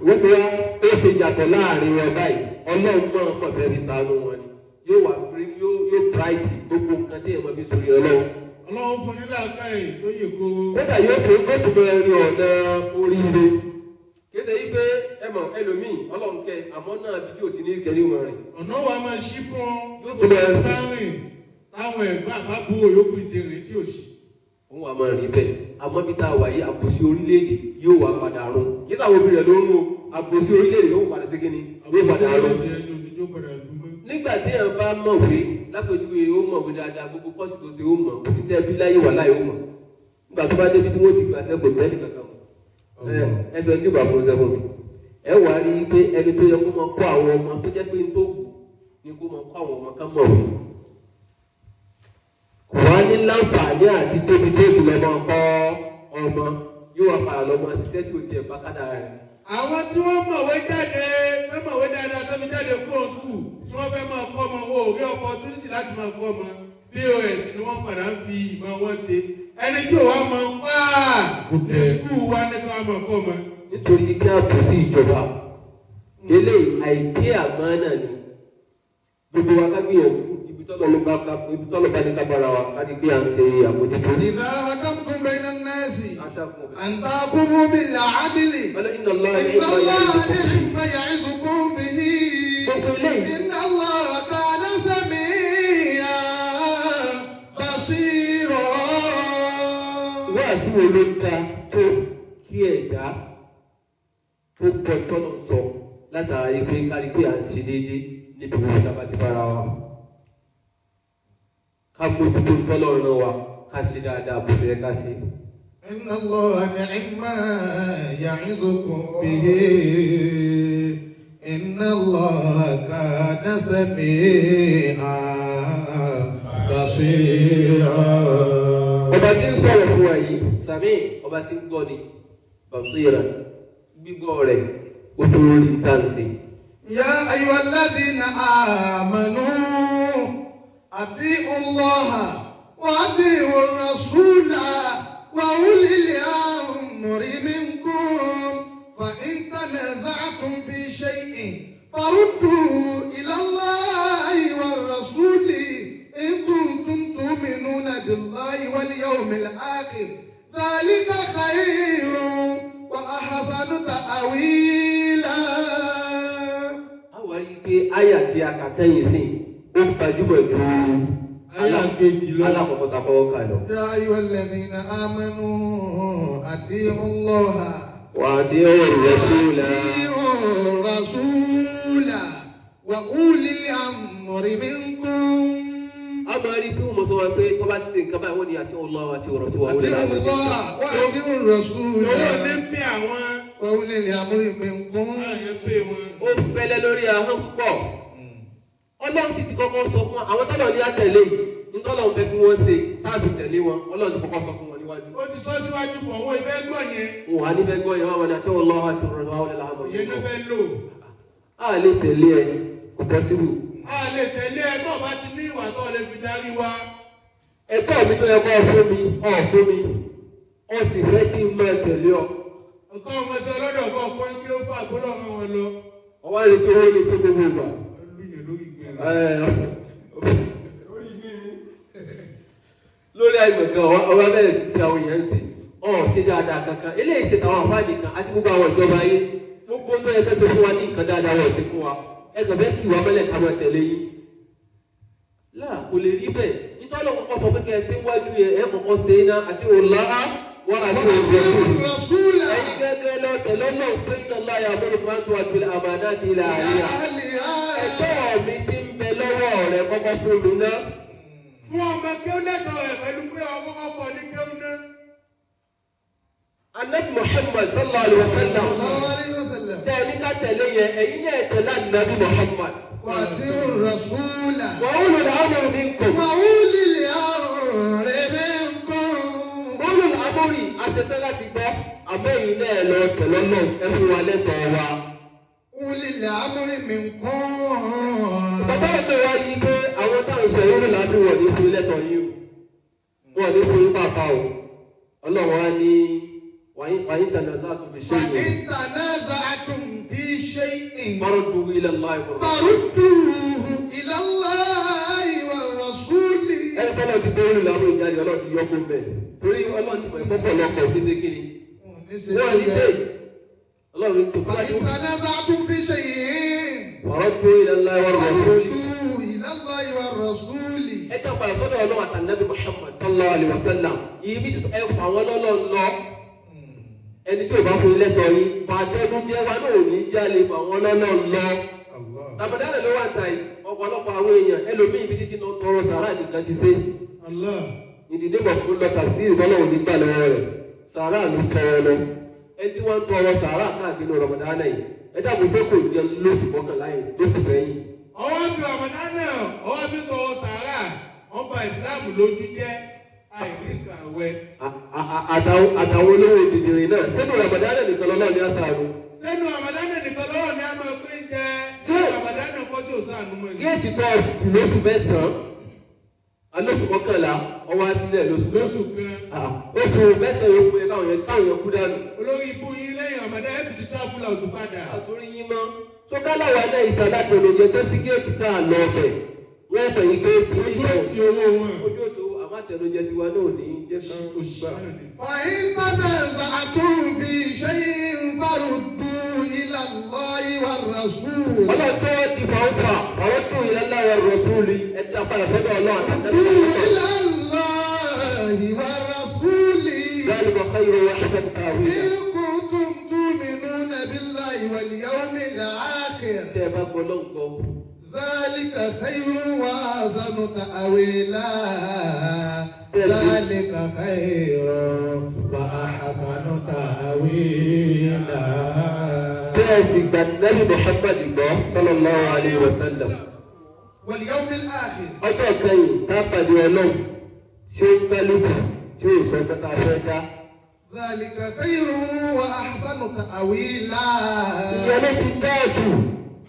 Wọ́n ṣe wá ó ṣe yàtọ̀ láàrin wọn báyìí? Ọlọ́run náà mọ̀ fẹ́ fi ṣàánú wọn ni. Yóò wà yóò bright gbogbo nǹkan tí èèyàn máa fi sórí Ọlọ́run. Ọlọ́run fún ní làákàyè tó yè kóró. Kódà yóò tó ó tún bẹ rí ọ̀nà oríire. Kì í ṣe yí pé ẹ mọ̀ ẹlòmíì, Ọlọ́run kẹ, àmọ́ náà bí tí ò ti ní kẹ́ ní ìmọ̀ rìn. Ọ̀nà wa máa ṣí fún ọ. Yóò tó bẹ Bá rìn táwọn ẹ̀gbọ́n àbábúrò yòókù ti rìn tí ò sí. Òun wà máa rìn bẹ́ẹ̀. Àmọ́ bí tá a wà yìí, àbòsí orílẹ̀-èdè yóò wá padà run. Yìí sáwọn obìnrin rẹ̀ ló ń rún o. Àbòsí orílẹ̀-èdè ló ń padà sí kíni, yóò padà run. Ẹni oníjó padà lù mọ́. Nígbà tí èèyàn bá mọ̀wé lápèjúwe, ó mọ̀wé dáadáa, gbogbo course tó ṣe ó mọ̀, kò sí tẹ́ bí láyé wà láyé ó mọ̀. Nígbà tó bá débi tí wọ́n ti gbà sẹ́kọ̀ọ́ tẹ́lẹ̀ kankan mọ̀, ẹ sọ ẹni tí ò bá fún sẹ́kọ̀ọ́ mi, ẹ wà á rí i pé ẹni tó yẹ kó máa kọ́ àwọn ọmọ, tó jẹ́ pé n tó wù ni kó máa kọ́ àwọn ọmọ ká mọ̀wé, kò wá ní láǹfààní àti tóbi tó ti lọ máa kọ́ ọmọ, yóò wá padà lọ máa ṣiṣẹ́ tí ò tiẹ̀ bá kádàrá rẹ̀. Àwọn tí wọ́n mọ̀wé jáde, fẹ́ mọ̀wé dáadáa tó fi jáde kúrò school, tí wọ́n fẹ́ máa kọ́ ọmọ, wọn ò rí opportunity láti máa kọ́ ọmọ. POS ni wọ́n padà ń fi ìmọ̀ wọn ṣe. Ẹni tí ò wá mọ̀ ń pa ní school wa ní ká máa kọ́ ọmọ. Nítorí kí ààbò sí ìjọba eléyìí, àìdí àmọ́ náà ni gbogbo wa ká gbìyànjú ibi tọ́lọ́ bá ní ká bára wa ká di pé à ń ṣe àmójútó. إذا حكمتم بين الناس Atakùn. أن تحكموا بالعدل. إن الله إن الله نعم يعظكم به. Gbogbo eléyìí. إن الله كان سميعا بصيرا. Wáàsí wo ló ta tó kí ẹ̀dá tó gbọ́ tọ́nà sọ látara yìí pé kárí pé à ń ṣe déédéé níbi gbogbo tá a bá ti bára wa. Ká mójútó tọ́lọ́run náà wa ká ṣe dáadáa bó ṣe yẹ ká ṣe. إن الله نعم يعظكم به إن الله كان سميعا بصيرا. Ọba tí ń sọ̀rọ̀ fún wa yìí, Sàmí, ọba tí ń gbọ́ ni, Bàṣírà, gbígbọ́ rẹ̀ ó tó rí táǹsì. يا أيها الذين آمنوا أطيعوا الله وأطيعوا الرسول وأولي الأمر منكم فإن تنازعتم في شيء فردوه إلى الله والرسول إن كنتم تؤمنون بالله واليوم الآخر ذلك خير وأحسن تأويلا. A wá rí i pé àyà tí a kà tẹ́yìn sí ó gbajúmọ̀ ju Àyà kejì lọ. Alákọ̀ọ́kọ́ ta kọ́kọ́ kà lọ. يا أيها الذين آمنوا أطيعوا الله وأطيعوا الرسول وأطيعوا الرسول وأولي الأمر منكم. A máa rí i pé wọ́n mọ̀ sọ wa pé tó bá ti ṣe nǹkan báyìí, wọ́n ní àti Allah àti Rasul wa. أطيعوا الله وأطيعوا الرسول Owó ní ń pè àwọn وأولي الأمر منكم. àyẹ̀ ń pè wọn. Ó pẹlẹ lórí ahọ́n púpọ̀. Ọlọ́run sì ti kọ́kọ́ sọ fún wa àwọn tọ́lọ̀ ní àtẹ̀lé yìí, nítọ́lọ̀ ń fẹ́ kí wọ́n ṣe táàbì tẹ̀lé wọn, Ọlọ́run ti kọ́kọ́ sọ fún wọn níwájú. Ó ti sọ síwájú pọ̀, owó ìfẹ́ gbọ́ yẹn. Wọn wà níbẹ̀ gbọ́ yẹn, wọn ní àti Allah àti Rasul wa wọlé làwọn. Ìyẹn ló fẹ́ lò. A lè tẹ̀lé ẹ, kò possible. A lè tẹ̀lé ẹ tó o bá ti ní ìwà tó o lè fi darí wa. Ẹ̀tọ́ mi tó yẹ kó o fún mi, ọ̀ fún mi, ọ sì fẹ́ kí n máa tẹ̀lé ọ. Ọ̀kan ọmọ sí ọlọ́dọ̀ kọ́ ọkọ kí ó fà kó lọ́mọ wọn lọ. Ọwọ́ ìrètí owó lè tó gbogbo ìgbà. Olùyẹ̀ lórí ìgbẹ́. Lórí àìmọ̀ kan, ọba bẹ̀rẹ̀ ti ṣe àwọn èèyàn ń ṣe ọ̀ ṣe dáadáa kankan. Eléyìí ṣe tàwọn àfáàdì kan àti gbogbo àwọn ìjọba ayé, gbogbo tó yẹ kẹsẹ̀ fún wa ní nǹkan dáadáa wọ̀ sí fún wa, ẹ kàn fẹ́ kí ìwà mẹ́lẹ̀ ká máa tẹ̀lé yín. Láà kò lè rí bẹ́ẹ̀, nítorí Ọlọ́run kọ́kọ́ sọ pé kẹ́ ẹ ṣe wájú yẹn, ẹ kọ́kọ́ ṣe é ná àti òláá wọ́n àti òjò. وأطيعوا الرسول Ẹ̀yin gẹ́gẹ́ lọ tẹ̀lé Ọlọ́run pé iná láyà mọ́nà tó máa ń tó àjùlẹ̀ àmàdá ti ilẹ̀ àríyá. Ẹ̀tọ́ mi ti ń bẹ lọ́wọ́ rẹ, kọ́kọ́ fún mi ná. Fún ọmọ kí ó lẹ́tọ̀ọ́ rẹ̀ pẹ̀lú pé ọkọ̀ kọ́kọ́ ní kí ó ná. Anabi Muhammad sallallahu alaihi wa sallam. صلى الله عليه وسلم. Tẹ ní ká tẹ̀lé yẹn, ẹ̀yin náà tẹ̀lé Anabi Muhammad. وأطيعوا الرسول Wa ulul amri minkum. وأولي الأمر منكم. Ulul amri aṣetán láti gbọ́, àmọ́ ẹ̀yin náà lọ tẹ̀lé náà, ẹ fún wa lẹ́tọ̀ọ́ wa. أولي الأمر منكم. Bàbá yẹn wá rí i pé àwọn táwọn sọ ulul amri wọ̀ ní fún lẹ́tọ̀ọ́ yìí o. Wọ́n ní fún yín pàápàá o. Ọlọ́run á ní wàyí tanaza'tum fi shay'in. فإن تنازعتم في شيء Farudduhu ila Allahi wa rasul. فردوه إلى الله والرسول. Ẹni tọ́lọ́ ti gbé ulul amri jáde, Ọlọ́run ti yọ kó mbẹ̀. Torí Ọlọ́run ti mọ̀ ẹ̀kọ́ pọ̀lọpọ̀ kí ṣe kí ni. Wọ́n ní sè Ọlọ́run tó fún فإن تنازعتم في شيء Farudduhu ila Allahi wa rasul. فردوه إلى الله والرسول. Ẹ tẹ́ padà sọ́dọ̀ Ọlọ́run àtànábì Muhammad sallallahu alayhi wa sallam. Ibi tí ẹ fà wọ́n lọ́lọ́ lọ. Ẹni tí ò bá fún ilé tọ́ yín, bàtẹ́nu jẹ́ wa náà ò ní jálè fà wọ́n lọ́lọ́ lọ. الله. Ramadan ló wà tàyí, ọ̀pọ̀lọpọ̀ àwọn èèyàn ẹlòmíì ibi títí náà tọrọ sàrà nìkan ti ṣe. Allah. Ìdílé mọ̀ fún lọ tàbí ìtọ́lọ̀ òní gbà lọ́wọ́ rẹ̀. Sàrà ló tọrọ lọ. Ẹni tí wọ́n ń tọrọ sàrà káàkiri ní Ramadan yìí, ẹ dàbò ṣé kò jẹun lóṣù mọ́kànlá yìí lóṣù sẹ́yìn. Ọwọ́ fi Ramadan náà, ọwọ́ fi tọwọ́ sàárà, wọ́n ba ìsìláàmù lójú jẹ́ àìrí nǹkan àwẹ̀. Àtàwọn olówó ìdìdìrín náà sínú Ramadan nìkan lọ́lọ́ ní àṣàrò. Sẹ́nu Ramadan nìkan lọ́wọ́ ni a máa pín jẹ. Ramadan kọ́ sí òsàánú mọ́ ni. Géètì tó tì lóṣù mẹ́sàn-án, alóṣù mọ́kànlá, ọwọ́ sílẹ̀ lóṣù. Lóṣù kan. Oṣù mẹ́sàn-án yòókù yẹ káwọn yẹn káwọn yẹn kú dànù. Olórí ibú yín lẹ́yìn Ramadan ẹ̀ tún ti travel out padà. Àtúrí yín mọ́. Tó káláwa náà ìsàlátò lè jẹ tó sí géètì tá a lọ ọbẹ̀. Wọ́n fẹ̀ yí pé kì í Ojú yẹ. ti owó wọn. Ojú òtò àmátẹnujẹ tiwa náà ní jẹ́ kán Òṣì gbà. náà ni. فإن تنازعتم في شيء فردوه إلى الله والرسول. Ọlọ́run tó wọ́n ti fà ń fà, àwọn tó ìlànà rọ̀ṣúlì, ẹ̀ dá padà sọ́dọ̀ Ọlọ́run àtàlẹ́. فردوه إلى الله والرسول ذلك خير وأحسن تأويلا. إن كنتم تؤمنون بالله gbọ́. ذلك خير وأحسن تأويلا ذلك خير وأحسن تأويلا Bẹ́ẹ̀ sì gbà Nábì Muhammad gbọ́ sallallahu alayhi wa sallam. واليوم الآخر. Ọjọ́ kẹyìn tá a pàdé Ọlọ́run tí ó ń kálukú tí ó sọ pé ká fẹ́ dá. ذلك خير وأحسن تأويلا. Ìyẹn ló ti dáa jù.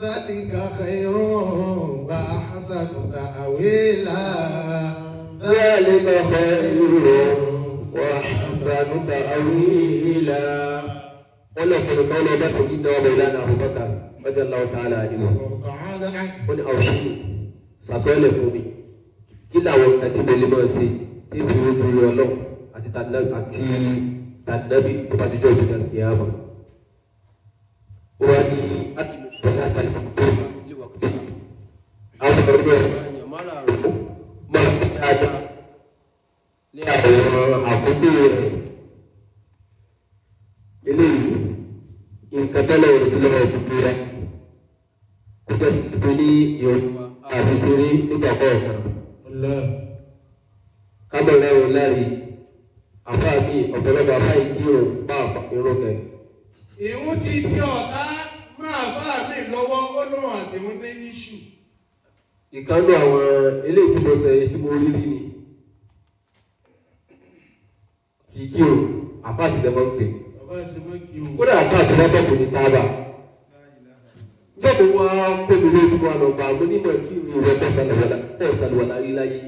ذلك خير وأحسن تأويلا. ذلك خير وأحسن تأويلا. Wọ́n lọ fún mi lọ bá Sayyidina wa Mawlana Abubakar radiyallahu ta'ala anhu. الله تعالى عنه. Ó ní àwòṣe sàtọ́lẹ̀ fún mi kí làwọn nǹkan tí mo lè máa ṣe tí fi ojú rí Ọlọ́run àti tànàbí tó bá dijọ́ ìgbìyànjú kìíyàmá. Ó wá ní akílù pẹ̀lú àtàlẹ́ tó àwọn ọ̀rọ̀ èèyàn márààrún máa ń dáadáa ní àwọn àkókò rẹ̀. Eléyìí nǹkan tẹ́lẹ̀ òní lọ́wọ́ gbogbo rẹ̀ kó jẹ́ sí pé ní ìròyìn àfiṣeré nígbà kọ̀ọ̀kan. الله. Kábọ̀ lẹ́rù láre àfa mi ọ̀pọ̀lọpọ̀ àfa yìí kí o bá irun kẹ̀. Ìhun ti di ọ̀tá máa bá mi lọ́wọ́, ó lóun àti ìhun ní iṣu. Ìkànnì àwọn eléyìí tí mo sọ yìí tí mo rí rí ni kì í kí o àfa sì lẹ́mọ̀ ń pè. Bàbá ṣe mọ́ kí o. Kódà àfa àti bàbá kò ní tábà. Jọ́pọ̀ wá kó mi lójú wa lọ bá mo nímọ̀ kí mi rẹ̀ kọ́ sàlùwàlà kọ́ sàlùwàlà rí láyé.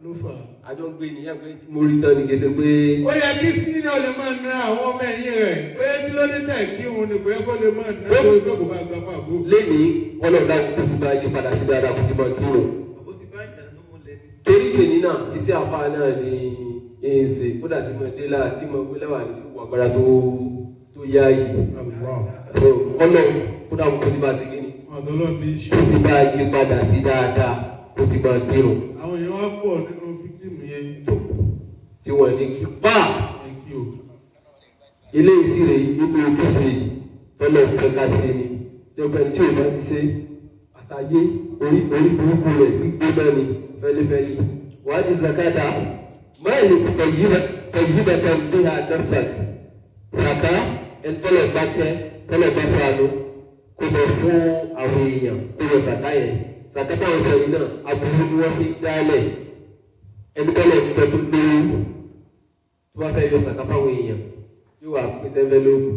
Ló fà á. Àjọ ń gbé nìyá pé tí mo rí tán ni kì í ṣe pé. Ó yẹ kí sínú lè máa na àwọn ọmọ ẹ̀yìn rẹ̀. Ó yẹ kí ló dé tẹ̀ kí òun ni kò yẹ kó lè máa ná lórí pé kò bá gba pàbó. Lénìí ọlọ́ọ̀dá kò fi bá yí padà sí dáadáa kò fi máa kírun. Àbó ti bá ìjà ló múlẹ̀ ní. Torí lèní náà iṣẹ́ àfa náà ni èèṣe kódà tí mo dé láà tí mo gbé lẹ́wà ní tí mo agbára tó tó yá yìí. الله. Kọ́lọ̀ kódà kò ti bá ṣe kí ni. Ọ̀dọ́lọ́ ní iṣu. Kó ti bá yí padà sí dáadáa kó ti máa kírun. Àwọn èèyàn wá pọ̀ nínú fíktìmù yẹn. Tí wọ́n ní kí pa Ẹ kí o. ilé ìsirè nínú ojúṣe tọ́lọ̀ kẹ́ka sí ni. Jọba ẹni tí ò bá ti ṣe àtàyé orí orí burúkú rẹ̀ gbígbóná ni fẹ́lifẹ́li. Wàá di zakata máa lè fi tọ̀yíbẹ̀tẹ̀ bí ha nafsak. Sàká ẹ̀ńtọ́lọ̀ bá tẹ́ tọ́lọ̀ bá sànú kó lọ fún àwọn èèyàn kó lọ sàká yẹn. Sàká táwọn sọ yìí náà aburú ni wọ́n fi ń dálẹ̀. Ẹni tọ́lọ̀ ń tẹ́ tó lówó tó bá fẹ́ yọ sàká fáwọn èèyàn yóò wá pín sẹ́ńfẹ́lógún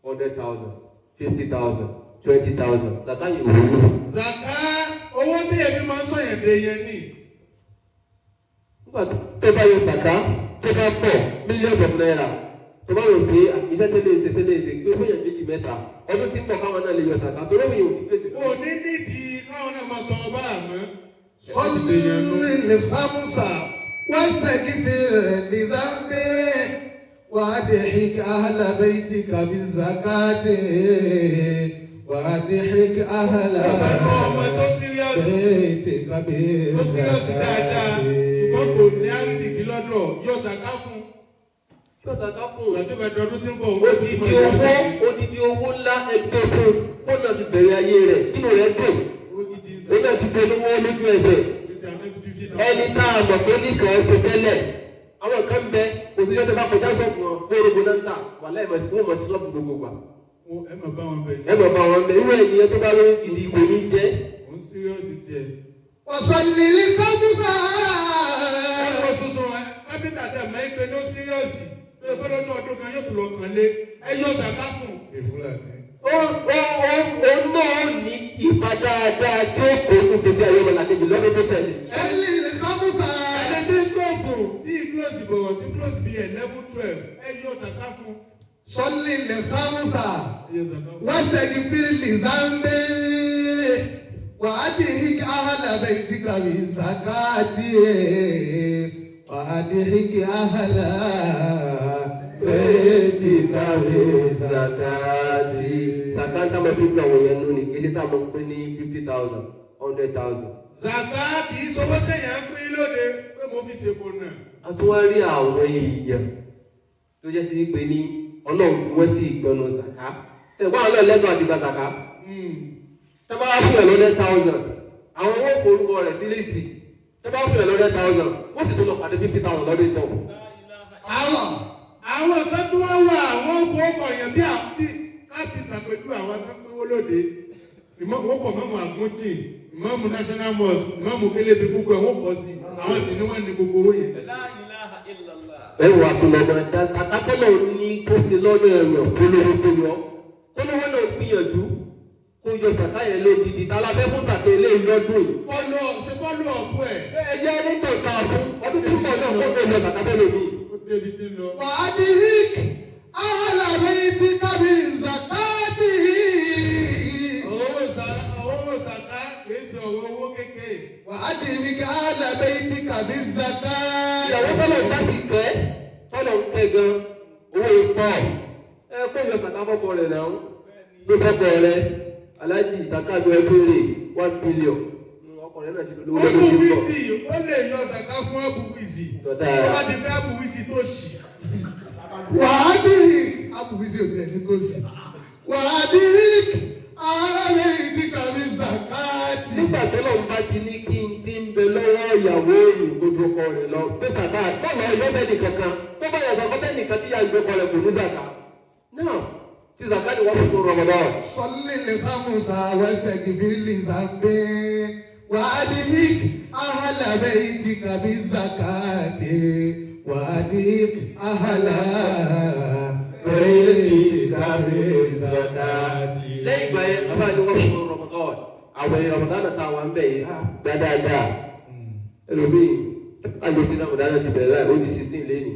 100,000, 50,000, 20,000 sàká yìí ò wúlò. Zaka owó tí èmi máa ń sọ̀yàn dé yẹn ni. Nígbà tó bá yọ sàká tó bá pọ̀ millions of naira tó bá rò pé iṣẹ́ tẹ́lẹ̀ ṣe tẹ́lẹ̀ ṣe pé fún yàn méjì mẹ́ta ọdún tí ń bọ̀ káwọn náà lè yọ sàká tó lóun yóò ní gbèsè. Kò ní nídìí káwọn náà máa tọrọ bá àmọ́. صل الخمسة واستغفر لذنبي وأضحك أهل بيتك بالزكاة وأضحك أهل Ọmọ tó síríọ́sì بيتك tó síríọ́sì dáadáa ṣùgbọ́n kò بالزكاة. ní àrísìkí lọ́dọ̀ yọ sàká fún. Yọ sàká fún Ìgbà tó bá dọdún tí ń bọ̀ owó ti odidi mọ̀ owó odidi owó ńlá ẹgbẹ́ fún kó náà fi bẹ̀rẹ̀ ayé rẹ̀ kínú rẹ̀ dùn Owó gidi ń ó náà ti dolówó lójú ẹsẹ̀. sè Ẹni tá a mọ̀ pé nìkan ṣe tẹ́lẹ̀ àwọn kan bẹ kò sí yọtọ̀ bá kọjá sọ́ọ̀bù wọn kó orogo náà ń tà wà láì mọ̀ sí wọ́n mọ̀ sí sọ́ọ̀bù gbogbo gbà. Ẹ mọ̀ bá wọn bẹ̀. Ẹ mọ̀ bá wọn bẹ irú ẹ̀yìn tó bá lórí gidi kò ní jẹ́. Ò ń síríọ́sì tiẹ̀. وصل الخمسة. Ẹ̀rọ sunsun kápítà tẹ̀ mọ́ ẹgbẹ́ ló síríọ́sì lórí pé lọ́dún ọdún kan yóò tún lọ kàn lé ẹ yọ sàká fún. Ó ó ó ó náà ní ipa dáadáa tí ó kó inú gbèsè ayé ọmọlàkejì lọ́dún tó tẹ̀lé. صل الخمسة. Ẹni tí ń tóògùn tí close bọ̀rọ̀ tí close bíi 11, 12 ẹ yọ sàká fún. صل الخمسة. Ẹ yọ sàká fún. واستغفر لذنبي وأدهك أهل بيتك بالزكاة وأدهك أهل بيتك Zakati. Sàkáńtà máa fi ń gba àwọn èèyàn nù ní kí ṣe tá a máa ń pín ní 50,000, 100,000. Zàká kì í sọwọ́ tẹ̀yàn ń pín lóde pé mo fi ṣèkò náà. A tún wá rí àwọn èèyàn tó jẹ́ sí pé ní Ọlọ́run fi wọ́n sí ìgbọ̀nù sàká. Ṣẹ̀gbọ́n àwọn náà lẹ́tọ̀ọ́ àti gba sàká. Tó bá wá fún yàn lọ́dẹ̀ thousand, àwọn owó forúkọ rẹ̀ sí list. Tó bá fún yàn lọ́dẹ̀ thousand, wọ́n sì tún lọ pàdé 50,000 lọ́dún ìtàn. Àwọn kan tí wọ́n wà, àwọn fowópamọ́ yẹn bí àbí láti ṣàpèjú àwọn tó ń pínwó lóde. Wọ́n kọ̀ mọ́mù Àgúnjì, ìmọ̀mù National Mosque, ìmọ̀mù Kélébí, gbogbo ẹ̀ wọ́n kọ́ sí. Àwọn sì ni wọ́n ní gbogbo owó yẹn. Ẹ wà tó lọ́mọ dá sàkátọ́lọ̀ ní tó ṣe lọ́nà ẹ̀yàn kó lówó tó yọ. Kó lówó náà gbìyànjú kó yọ sàká yẹn lódìdí. Ta la fẹ́ fún sàká eléyìí lọ́dún yìí? Fọ́lọ́ ṣe fọ́lọ́ ọ̀pọ̀ ẹ̀. Ẹ jẹ́ ní tọ̀ta fún ọdún tí ń bọ̀ náà kó tó yọ sàká bẹ́ẹ̀ lómi. Ó débi tí ń lọ. وأدرك أهل بيتك بزكاته. Owó sàká kìí ṣe ọ̀rọ̀ owó kékeré. وأدرك أهل بيتك بالزكاة. Ìyàwó tọ́lọ̀ bá sì kẹ́, tọ́lọ̀ ń kẹ́ gan, owó ipò ẹ kó yọ sàká fọ́kọ rẹ̀ náà, gbé fọ́kọ rẹ̀ aláàjì sàká bí ẹ béèrè 1 billion, ọkọ rẹ̀ náà ti dolówó Ó lọ́dún kú tí ń bọ̀. wíìsì, ó lè yọ sàká fún Abu Wíìsì. Dọ̀dá. Ó bá ti fẹ́ Abu Wíìsì tó ṣì. وأدرك أبو بيزي òtí وأدرك أهل بيتك بالزكاة. Nígbà tọ́lọ̀ ń bá ti ní kí n ti ń bẹ lọ́wọ́ ìyàwó olùgbòdo ọkọ rẹ̀ lọ gbé sàká bọ́ọ̀lù ọyọ́ bẹ́ẹ̀ nìkankan tó bá yọ sàká bẹ́ẹ̀ nìkan tí yà ń gbé ọkọ rẹ̀ kò ní sàká náà tí sàká ni wọ́n fi kó Ramadan. صل الخمس واستغفر لذنبي وأدرك أهل بيتك بالزكاة وأدرك أهل بيتك بالزكاة. Lẹ́yìn ìgbà yẹn, bàbá ni wọ́n fi kó Ramadan, àwẹ̀ Ramadan náà tá a wà ń bẹ̀ yìí á dáadáa. Ẹlòmíì àjọ tí Ramadan náà ti bẹ̀rẹ̀ láì ó di 16 lẹ́yìn,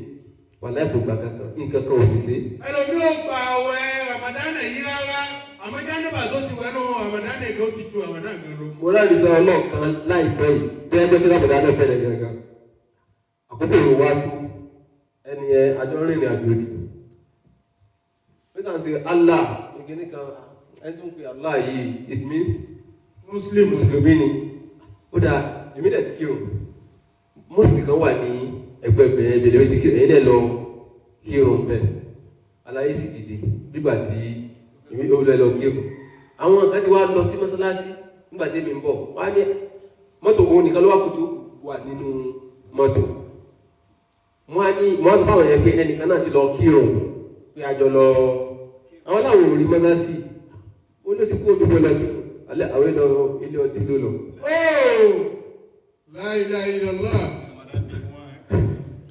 wàláì kò gbà kankan, nǹkan kan ò sì ṣe. Ẹlòmí ò gba àwẹ̀ Ramadan yìí rárá, àmọ́ jánúbà tó ti wẹnu Ramadan kan ó ti ju Ramadan kan lọ. Mo rárí sọ ọlọ́ọ̀kan láìpẹ́ yìí bí ẹjọ́ tí Ramadan náà bẹ̀rẹ̀ gangan, àkókò ìwò wá tó ẹni yẹn, àjọ rìnrìn àjò ni peter ń ṣe Allah ìkíní kan, ẹni tó ń pè Allah yìí, it means Muslim. Mùsùlùmí ni. Ó dáa, èmi dẹ̀ ti kírun. Mosque kan wà ní ẹgbẹ́ bẹ̀rẹ̀ ìbẹ̀rẹ̀ méjì kírun, ẹ̀yin dẹ̀ lọ kírun bẹ̀. Aláyé sì dìde nígbà tí èmi ò lọ kírun, àwọn kan ti wá lọ sí mọ́sálásí. Nígbà tí èmi ń bọ̀ wá ní mọ́tò, òun nìkan ló wà kùtù wà nínú mọ́tò. Wọ́n á ní wọ́n á báwọn yẹn pé ẹnìkan náà ti lọ kírun, pé àjọ lọ. Àwọn làwọn ò rí mọ́sálásí, ó ló ti kú omi bọ́ lọ kírun alẹ́ àwọn ìlọ ilé ọtí ló lọ. Ooo! La ilaha illallah.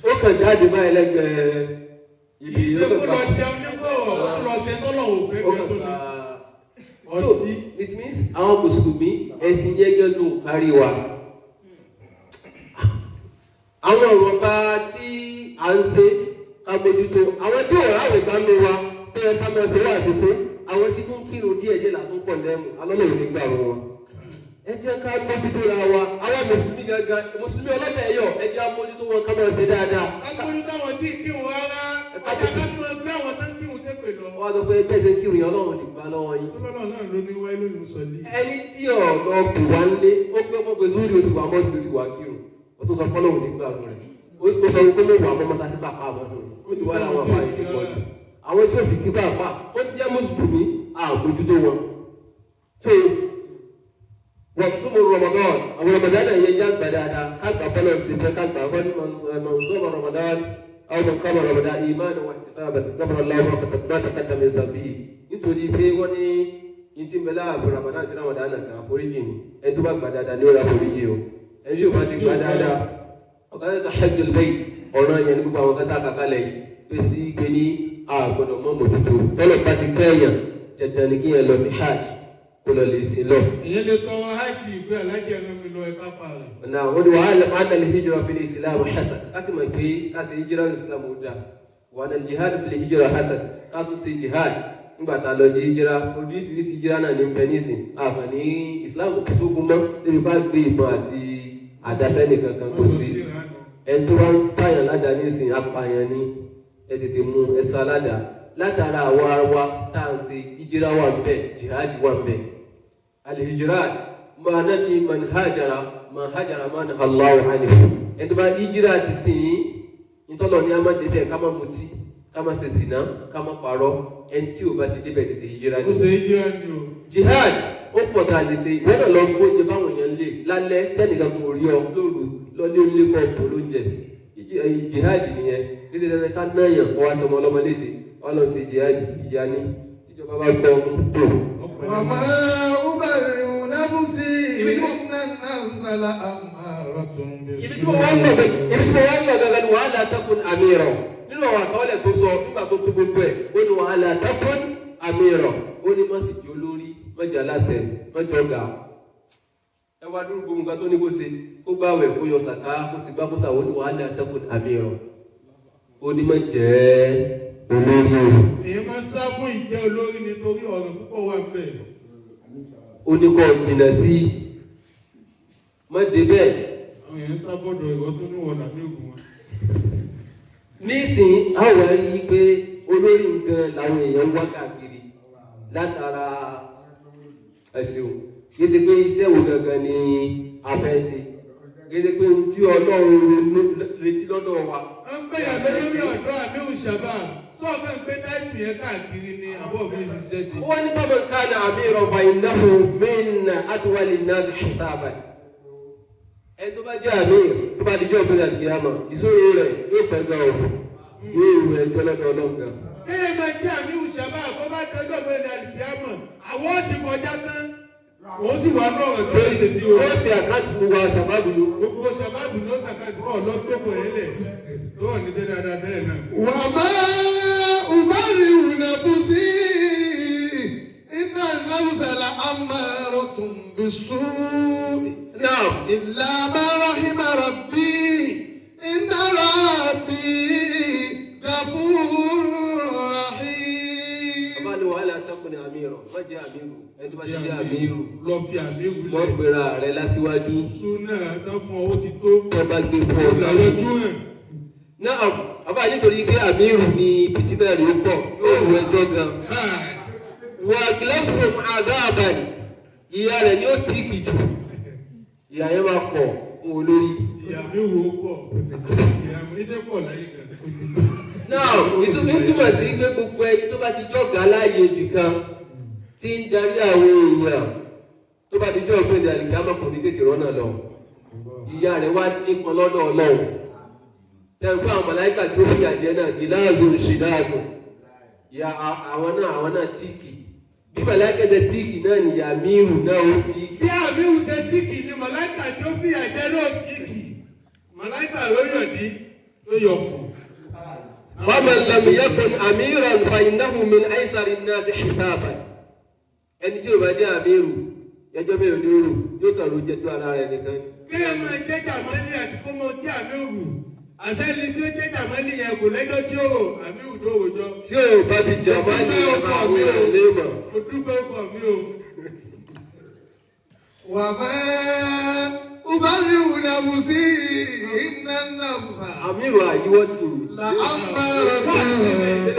Ó kàn jáde báyìí lẹ́gbẹ̀ẹ́ ibi. Ìṣe kó lọ jẹun nígbọ̀wọ̀, kó lọ ṣe tọ́lọ̀ òfin Ó kẹ́ kàn tó ní. bá Ọtí. So, it means àwọn mùsùlùmí, ẹ̀sìn yẹn gẹ́gẹ́ kárí wa. Àwọn ọ̀rọ̀ bá tí à ń ṣe ká mójútó, àwọn tí ò ráwẹ̀ gbá ló wa tó yẹ ká máa ṣe wá àsìkò, àwọn tí tún kírun díẹ̀ díẹ̀ là tún pọ̀ lẹ́mu alọ́lọ́ ò ní gbà wọn. Ẹ jẹ́ ká mójútó ra wa, àwọn mùsùlùmí gangan, mùsùlùmí ọlọ́bẹ̀ ẹ̀yọ̀, ẹ jẹ́ á mójútó wọn ká máa ṣe dáadáa. Ká mójútó àwọn tí ì kírun rárá, ọjà ká tún máa gbé àwọn tó ń kírun ṣépè lọ. Wọ́n á sọ pé tẹ̀sẹ̀ kírun yẹn, Ọlọ́run lè gbà lọ́wọ́ yín. Ọlọ́run náà ló ní wáyé lónìí sọ̀lí. Ẹni tí ọ̀nà kò wá ń lé, ó pé ọmọ pé zúrí oṣù wa mọ́sí ló ti wà kírun, ó tún sọ fọlọ́hùn nígbà rẹ̀, ó sọ pé mo wà mọ́ mọ́sáàsì pàpà àmọ́ nù, ó ti wá láwọn àpá yìí ti pọ̀ jù. Àwọn tí ó sì kí pàpà ó jẹ́ mùsùlùmí, àmójútó wọn tó wọ́n tún mú Ramadan. Àwọn Ramadan náà yẹn já gbà dáadáa, ká gbà bọ́lọ̀ sí fẹ́ ká gbà wọ́n ní mọ̀ Ramadan àwọn mọ̀ kọ́mọ Ramadan ìmánu wà ti sábà gbọ́dọ̀ lọ́wọ́ má taqaddama min zambihi, nítorí pé wọ́n ní ní tí ń bẹ láàbù Ramadan sí Ramadan náà kan àforíjì ni. Ẹni tó bá gbà dáadáa ní ó ra àforíjì o. Ẹni tí ò bá ti gbà dáadáa, ọ̀gá ní ká hajjul bayt, ọ̀ràn yẹn ní gbogbo àwọn kátà kàkálẹ̀ yìí pé sí pé ní àgbọ̀dọ̀ mọ́ mọ́tòtò tọ́lọ̀ bá ti kẹ́yàn, dandan ni kíyàn lọ sí hajj kó lọ lè sin lọ. Èyàn lè tọrọ hajj ìgbé alájẹ ẹran mi lọ ẹ̀ka pa rẹ̀. Na wọ́n ní wàhálà anna al-hijra fi islam hasan, kasi mọ̀ pé kasi hijira islam ó dáa, wa anna al-jihad fi hijra hasan, ká tún ṣe jihad nígbà tá a lọ jí hijira. Oríṣiríṣi hijira náà ní bẹ nísìn àkànní islam kò sógun mọ́ níbi bá gbé ìbọn àti àṣàṣẹ́ nìkan kan kò sí. Ẹni tó bá ń sáyàn ládàá nísìn, apààyàn ni, ẹ tètè mú ẹ sá ládàá. Látara àwa ara wa tá à ń ṣe hijira wà ń bẹ, jihad wà ń bẹ. Alhijirat ma nani man hajara man hajara man Allahu anhu, ẹni tó bá hijira ti sìn yín nítọ́lọ̀ ní a má débẹ̀, ká má mutí, ká má ṣe zìnà, ká má parọ́, ẹni tí ò bá ti débẹ̀ ti ṣe hijira Ó ni. ṣe hijira ni o. Jihad Ó pọ̀ tá a lè ṣe. Ìwọ náà lọ gbóúnjẹ báwọn èèyàn lè lálẹ́ tẹ́nìkan kò rí ọ lóru lọ́lé onílé kọ́ ọ̀pọ̀ lóúnjẹ. Jihad nìyẹn. Kí ṣe dandan ká náyàn kó wá sọmọ ọlọ́mọ léṣe? Wọ́n lọ ṣe jihad ìyá ní. Tíjọba bá gbọ́ ọmú tó. وما أبرئ نفسي إن النفس لأمارة Ibi tí mo wá ń lọ ibi tí mo wá ń lọ gangan ni wàhálà takun àmìràn. Nínú àwọn àsọ̀lẹ̀ tó sọ nígbà tó tó gbogbo ẹ̀, ó ní wàhálà takun àmìràn. Ó ní má sì jó lórí, má jẹ́ aláṣẹ, má jẹ́ ọ̀gá. Ẹ wá dúró gbogbo nǹkan tó ní kó ṣe, kó gbàwẹ̀, kó yọ sàká, kó sì gbá kó sàwọ́, ní wàhálà takun àmìràn. Ó ní má jẹ́ olórí o. Èèyàn máa ń sá fún ìjẹ́ olórí nítorí ọ̀rọ̀ púpọ̀ wà bẹ́ẹ̀. Ó ní kó jìnnà sí, má débẹ̀. Àwọn èèyàn ń sá bọ́dọ̀ ìwọ tó níwọ̀n làmí ògùn wọn. Nísìnyí àwọn rí i pé olórí nǹkan làwọn èèyàn ń wá káàkiri látara ẹsẹ̀ o. Kì í ṣe pé iṣẹ́ wo gangan ni a fẹ́ ṣe, kì í ṣe pé ohun tí Ọlọ́run retí lọ́dọ̀ wa. À ń gbẹ̀yà lórí ọ̀dọ́ àmì ìṣàbà sọ́ọ̀kan pé táìtù yẹn káàkiri ni àbọ̀ mi ti ṣiṣẹ́ sí. Wọ́n ní bàbá kan àmì ìrọ̀bà ìnáwó mẹ́nà àtiwálé náà ṣàbà. Ẹni tó bá jẹ́ àmì tó bá dijọ́ ògbé àlùkìyámà, ìṣòro rẹ̀ yóò pẹ́ gan o, yóò rú ẹjọ́ lọ́dọ̀ Ọlọ́run gan. Kéèyàn máa jẹ́ àmì ìṣàbà kó bá dọjọ́ pé ní àlùkìyámà àwọn ti kọjá tán, òun sì wà ní ọ̀rọ̀ tó lè ṣe sí o. Ó ṣe àkáǹtì gbogbo àwọn ṣàbábù yòókù. Gbogbo ṣàbábù ló ṣàkáǹtì ọ̀ lọ́gbọ́kọ̀ yẹn lẹ̀ tó wà ní tẹ́lẹ̀ dáadáa tẹ́lẹ̀ náà. وما أبرئ نفسي إن النفس لأمارة بالسوء Náà. إلا ما رحم ربي إن ربي غفور رحيم. Bàbá ni wàhálà sẹ́kùn ní àmì rọ̀, má jẹ́ àmì rù, ẹni tó bá ti jẹ́ àmì rù. Lọ fi àmì Mọ́ wulẹ̀. gbéra rẹ lásìwájú. Súnà tán fún ọ ó ti tó. Tó bá gbé fún ọ Ìsàlọ́jú hàn. Náà, bàbá, nítorí pé àmì rù ni fìtínà rẹ̀ ó pọ̀, yóò rú ẹjọ́ gan. Káà. Wà gílẹ́sìmọ̀ àzáàbàn, ìyá rẹ̀ ni ó tíìkì jù. Ìyá yẹn máa pọ̀ fún olórí. Ìyá mi wò ó pọ̀. Ìyá mi ní pọ̀ láyé gan. Náà, ìtumọ̀ túmọ̀ sí pé gbogbo ẹni tó bá ti jọ̀gá láàyè ibìkan tí ń darí àwọn èèyàn, tó bá ti jọ́ ògbéǹde àlìkámà, kò ní tètè rọ́nà lọ. Ìyá rẹ̀ wá nípọn lọ́dọ̀ Ọlọ́run. Tẹ̀wé pé àwọn màláìkà tí ó fi àjẹ náà gíláàsì ṣìdáàgùn. Ìyá àwọn náà tíìkì. Bí màláìkà ṣe tíìkì náà ni ìyá mírù náà ó tíìkì. Bí àmì ìwùsẹ̀ tíìkì ni màláìkà tí ó fìyà jẹ náà tíìkì. Màláìkà ló yọ̀ dí ló yọ̀ fún. ومن لم يكن أميرا فإنه من أيسر الناس حسابا. Ẹni tí ò bá jẹ́ àmírù, ẹjọ́ mélòó ní òrù yóò kàn ló jẹjọ́ ara rẹ̀ nìkan. Kéèyàn máa jẹ́ jàmálì àti kó máa jẹ́ àmì òwú. Àṣẹ́ni tí ó jẹ́ jàmálì yẹn kò lẹ́jọ́ tí ó rò àmì òwú tó rojọ́. Tí ò bá ti jọba ní ọmọ àwọn èèyàn léèmọ̀. Mo dúpẹ́ ọkọ̀ mi o. وما أبرئ نفسي إن النفس Àmírù àyíwọ́ tì í. لأمارة بالسوء.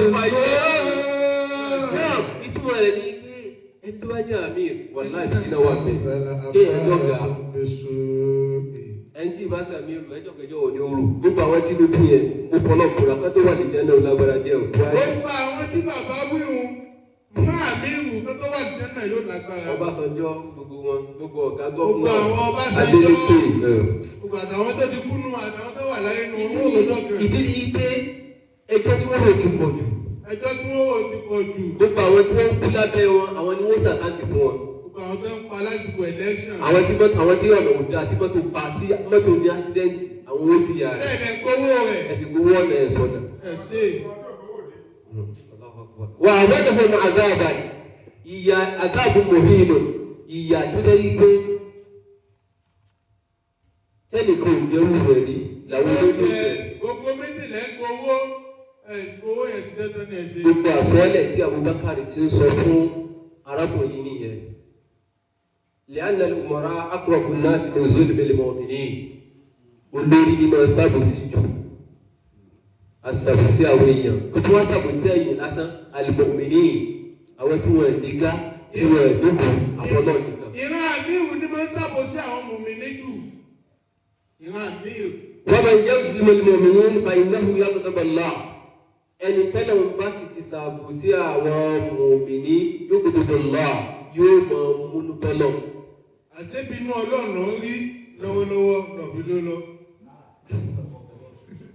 Náà, ìtumọ̀ rẹ̀ ni pé ẹni tó bá jẹ́ àmírù, wàláhì ìdílé wà bẹ́ẹ̀. Kéèyàn jọ̀gá. Ẹni tí ì bá sàmírù, ẹjọ́ kẹjọ ò ní òrù. Gbogbo àwọn tí ló kú yẹn, ó fọlọ́ kura kó tó wà lè jẹ́ náà lágbára díẹ̀ ò. Gbogbo àwọn tí bàbá wíhun mọ́ àmì ìwù tó tó wà nínú náà yóò lágbára. Ọbásanjọ́, gbogbo wọn, gbogbo ọ̀gá Gbogbo gọ́fúnà àwọn Ọbásanjọ́. Adeleke ẹ̀. Gbogbo àtàwọn tó ti kú nù àtàwọn tó wà láyé nù wọn ò rojọ́ kan. Ìdí ni pé ẹjọ́ tí wọ́n rò ti pọ̀ jù. Ẹjọ́ tí wọ́n wò ti pọ̀ jù. Gbogbo àwọn tí wọ́n ń kú lábẹ́ wọn, àwọn ni wọ́n ṣàkáǹtì fún wọn. Gbogbo àwọn tó ń pa lásìkò election. Àwọn tí mọ́tò, àwọn tí ọ̀nà òdà tí mọ́tò pa, tí mọ́tò ní accident, àwọn owó ti yà rẹ̀. Bẹ́ẹ̀ ni gbowó rẹ̀. Ẹ ti gbowó ọ̀nà ẹ̀ sọ̀nà. Ẹ ṣe. Wà á wọ́n fún àzáàbà, ìyà àzáàbù mòhìnà, ìyà tó jẹ́ wípé tẹ́nìkan ò jẹ́ wù rẹ̀ rí làwọn olóyún jẹ. Gbogbo méjì lẹ́ ń gbowó. Ẹ owó yẹn ṣiṣẹ́ tó ní ẹ ṣe. Gbogbo àsọọ́lẹ̀ tí Abubakar ti ń sọ fún arákùnrin yìí nìyẹn. لأن الأمراء أقرب الناس من ظلم المؤمنين. Olórí ni máa sábòsí jù, asàbòsí àwọn èèyàn, kò tí wọ́n sàbòsí ẹ̀yìn lásán, al-mu'minin, àwọn tí wọ́n ní ká tí wọ́n dúkù àwọn náà nìkan. Ìran àmíhù ni máa ń ṣàbòsí àwọn mùmíní jù. Ìran àmíhù. ومن يظلم المؤمنين فإنه يغضب الله. Ẹni tẹ́lẹ̀ ń bá sì ti sàbòsí àwọn mùmìnì, يغضب الله. yóò mọ múnú bọ́lọ̀. Àṣebínú Ọlọ́run ló ń rí lọ́wọ́lọ́wọ́ lọ́bí ló lọ.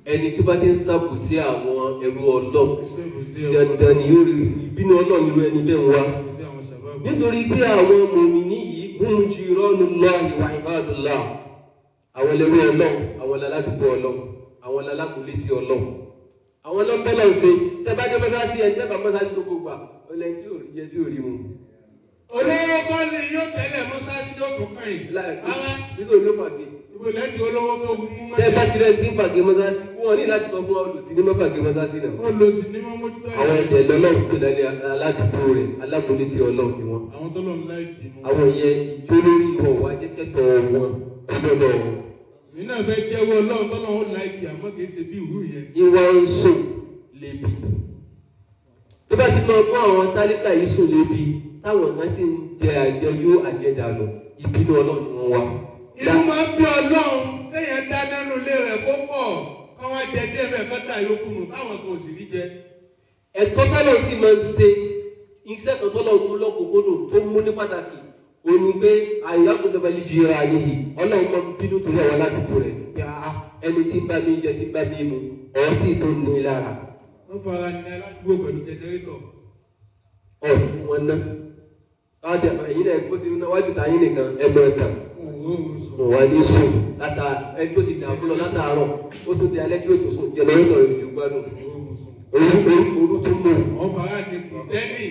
Ẹni tí bá ti ń ṣàbòsí àwọn ẹrú Ọlọ́run, Ìṣèbùsí dandan ni yóò rí ìbínú Ọlọ́run irú ẹni bẹ́ẹ̀ ń wá. Ìṣèbùsí àwọn sàbábù. Nítorí pé àwọn mòmìnì yìí hum jiranullahi wa ibadullah, àwọn ẹlẹ́rú Ọlọ́run, àwọn aládùúgbò Ọlọ́run, àwọn alákùnlétí Ọlọ́run, àwọn ọlọ́pẹ́lọ́ ṣe. Tẹ́ bá dé mọ́sáàsì ẹ̀, tẹ́ bá mọ́sáàsì gbogbo gbà ọlẹ́ni tí ò rí jẹ, tí ò rí mu. Olówó kọ́ ni yóò tẹ́lẹ̀ mọ́sáájú tó kún kàn yìí. Ara Nítorí ló fàgé. Ibo lẹ́tì olówó tó gun mú Tẹ́ bá ti rẹ̀ tí ń fàgé mọ́sáàsì, wọ́n ní láti sọ fún olùsí ní mọ́fàgé mọ́sáàsì náà. Ó lọ sí ní wọ́n mójútó. Àwọn ẹ̀dẹ̀ lọ́lọ́run pè lẹ́ni aládùúgbò rẹ̀, alákùnlétí Ọlọ́run ni wọ́n. Àwọn tó lọ́n láìkì nù. Àwọn yẹn ìjó lórí ìwọ̀ wá jẹ́ kẹ́tọ̀ wọn lọ́dọ̀ wọn. Èmi náà fẹ́ jẹ́wọ́ Ọlọ́run tó lọ́n láìkì, àmọ́ kì í ṣe bí ìwú yẹn. Ìwà ń sùn lébi. Tó bá ti lọ mú àwọn tálíkà yìí sùn lébi, táwọn kan sì ń jẹ àjẹyó àjẹdànù, ìbínú Ọlọ́run ni wọ́n wá. Inú máa ń bí Ọlọ́run kéèyàn dáná nínú ilé rẹ̀ kó pọ̀, kán wá jẹ díẹ̀ bẹ́ẹ̀, kán dà yókù nù, táwọn kan ò sì rí jẹ. Ẹ̀tọ́ tọ́lọ̀ sì máa ń ṣe iṣẹ́ kan tọ́lọ̀ mú lọ́kùnkúndùn tó mú ní pàtàkì òní pé àyà kò tó bá yí jìra yìí, Ọlọ́run máa ń bínú torí àwọn aládùúgbò rẹ̀ pé ah, ẹni tí ń bá mi jẹ, tí ń bá mi mu, ọ̀ sì tó ní lára. Wọ́n fara ní aládùúgbò pẹ̀lú jẹnẹrétọ̀. Ọ̀ sì fún wọn ná káwọn tẹ ẹ̀yin náà kó sí wájú ta yín nìkan ẹgbẹ́ ẹ̀ta. Òun ò sùn. Wọn wá ní sùn látà ẹni tó ti dààmú lọ látàárọ̀, ó tún di alẹ́ tí ó tún sùn, jẹnẹrétọ̀ rẹ̀ ju gbádùn. Òun ò sùn. Òru òru tún mú. Wọ́n fara ní kìrìsìtẹ́nì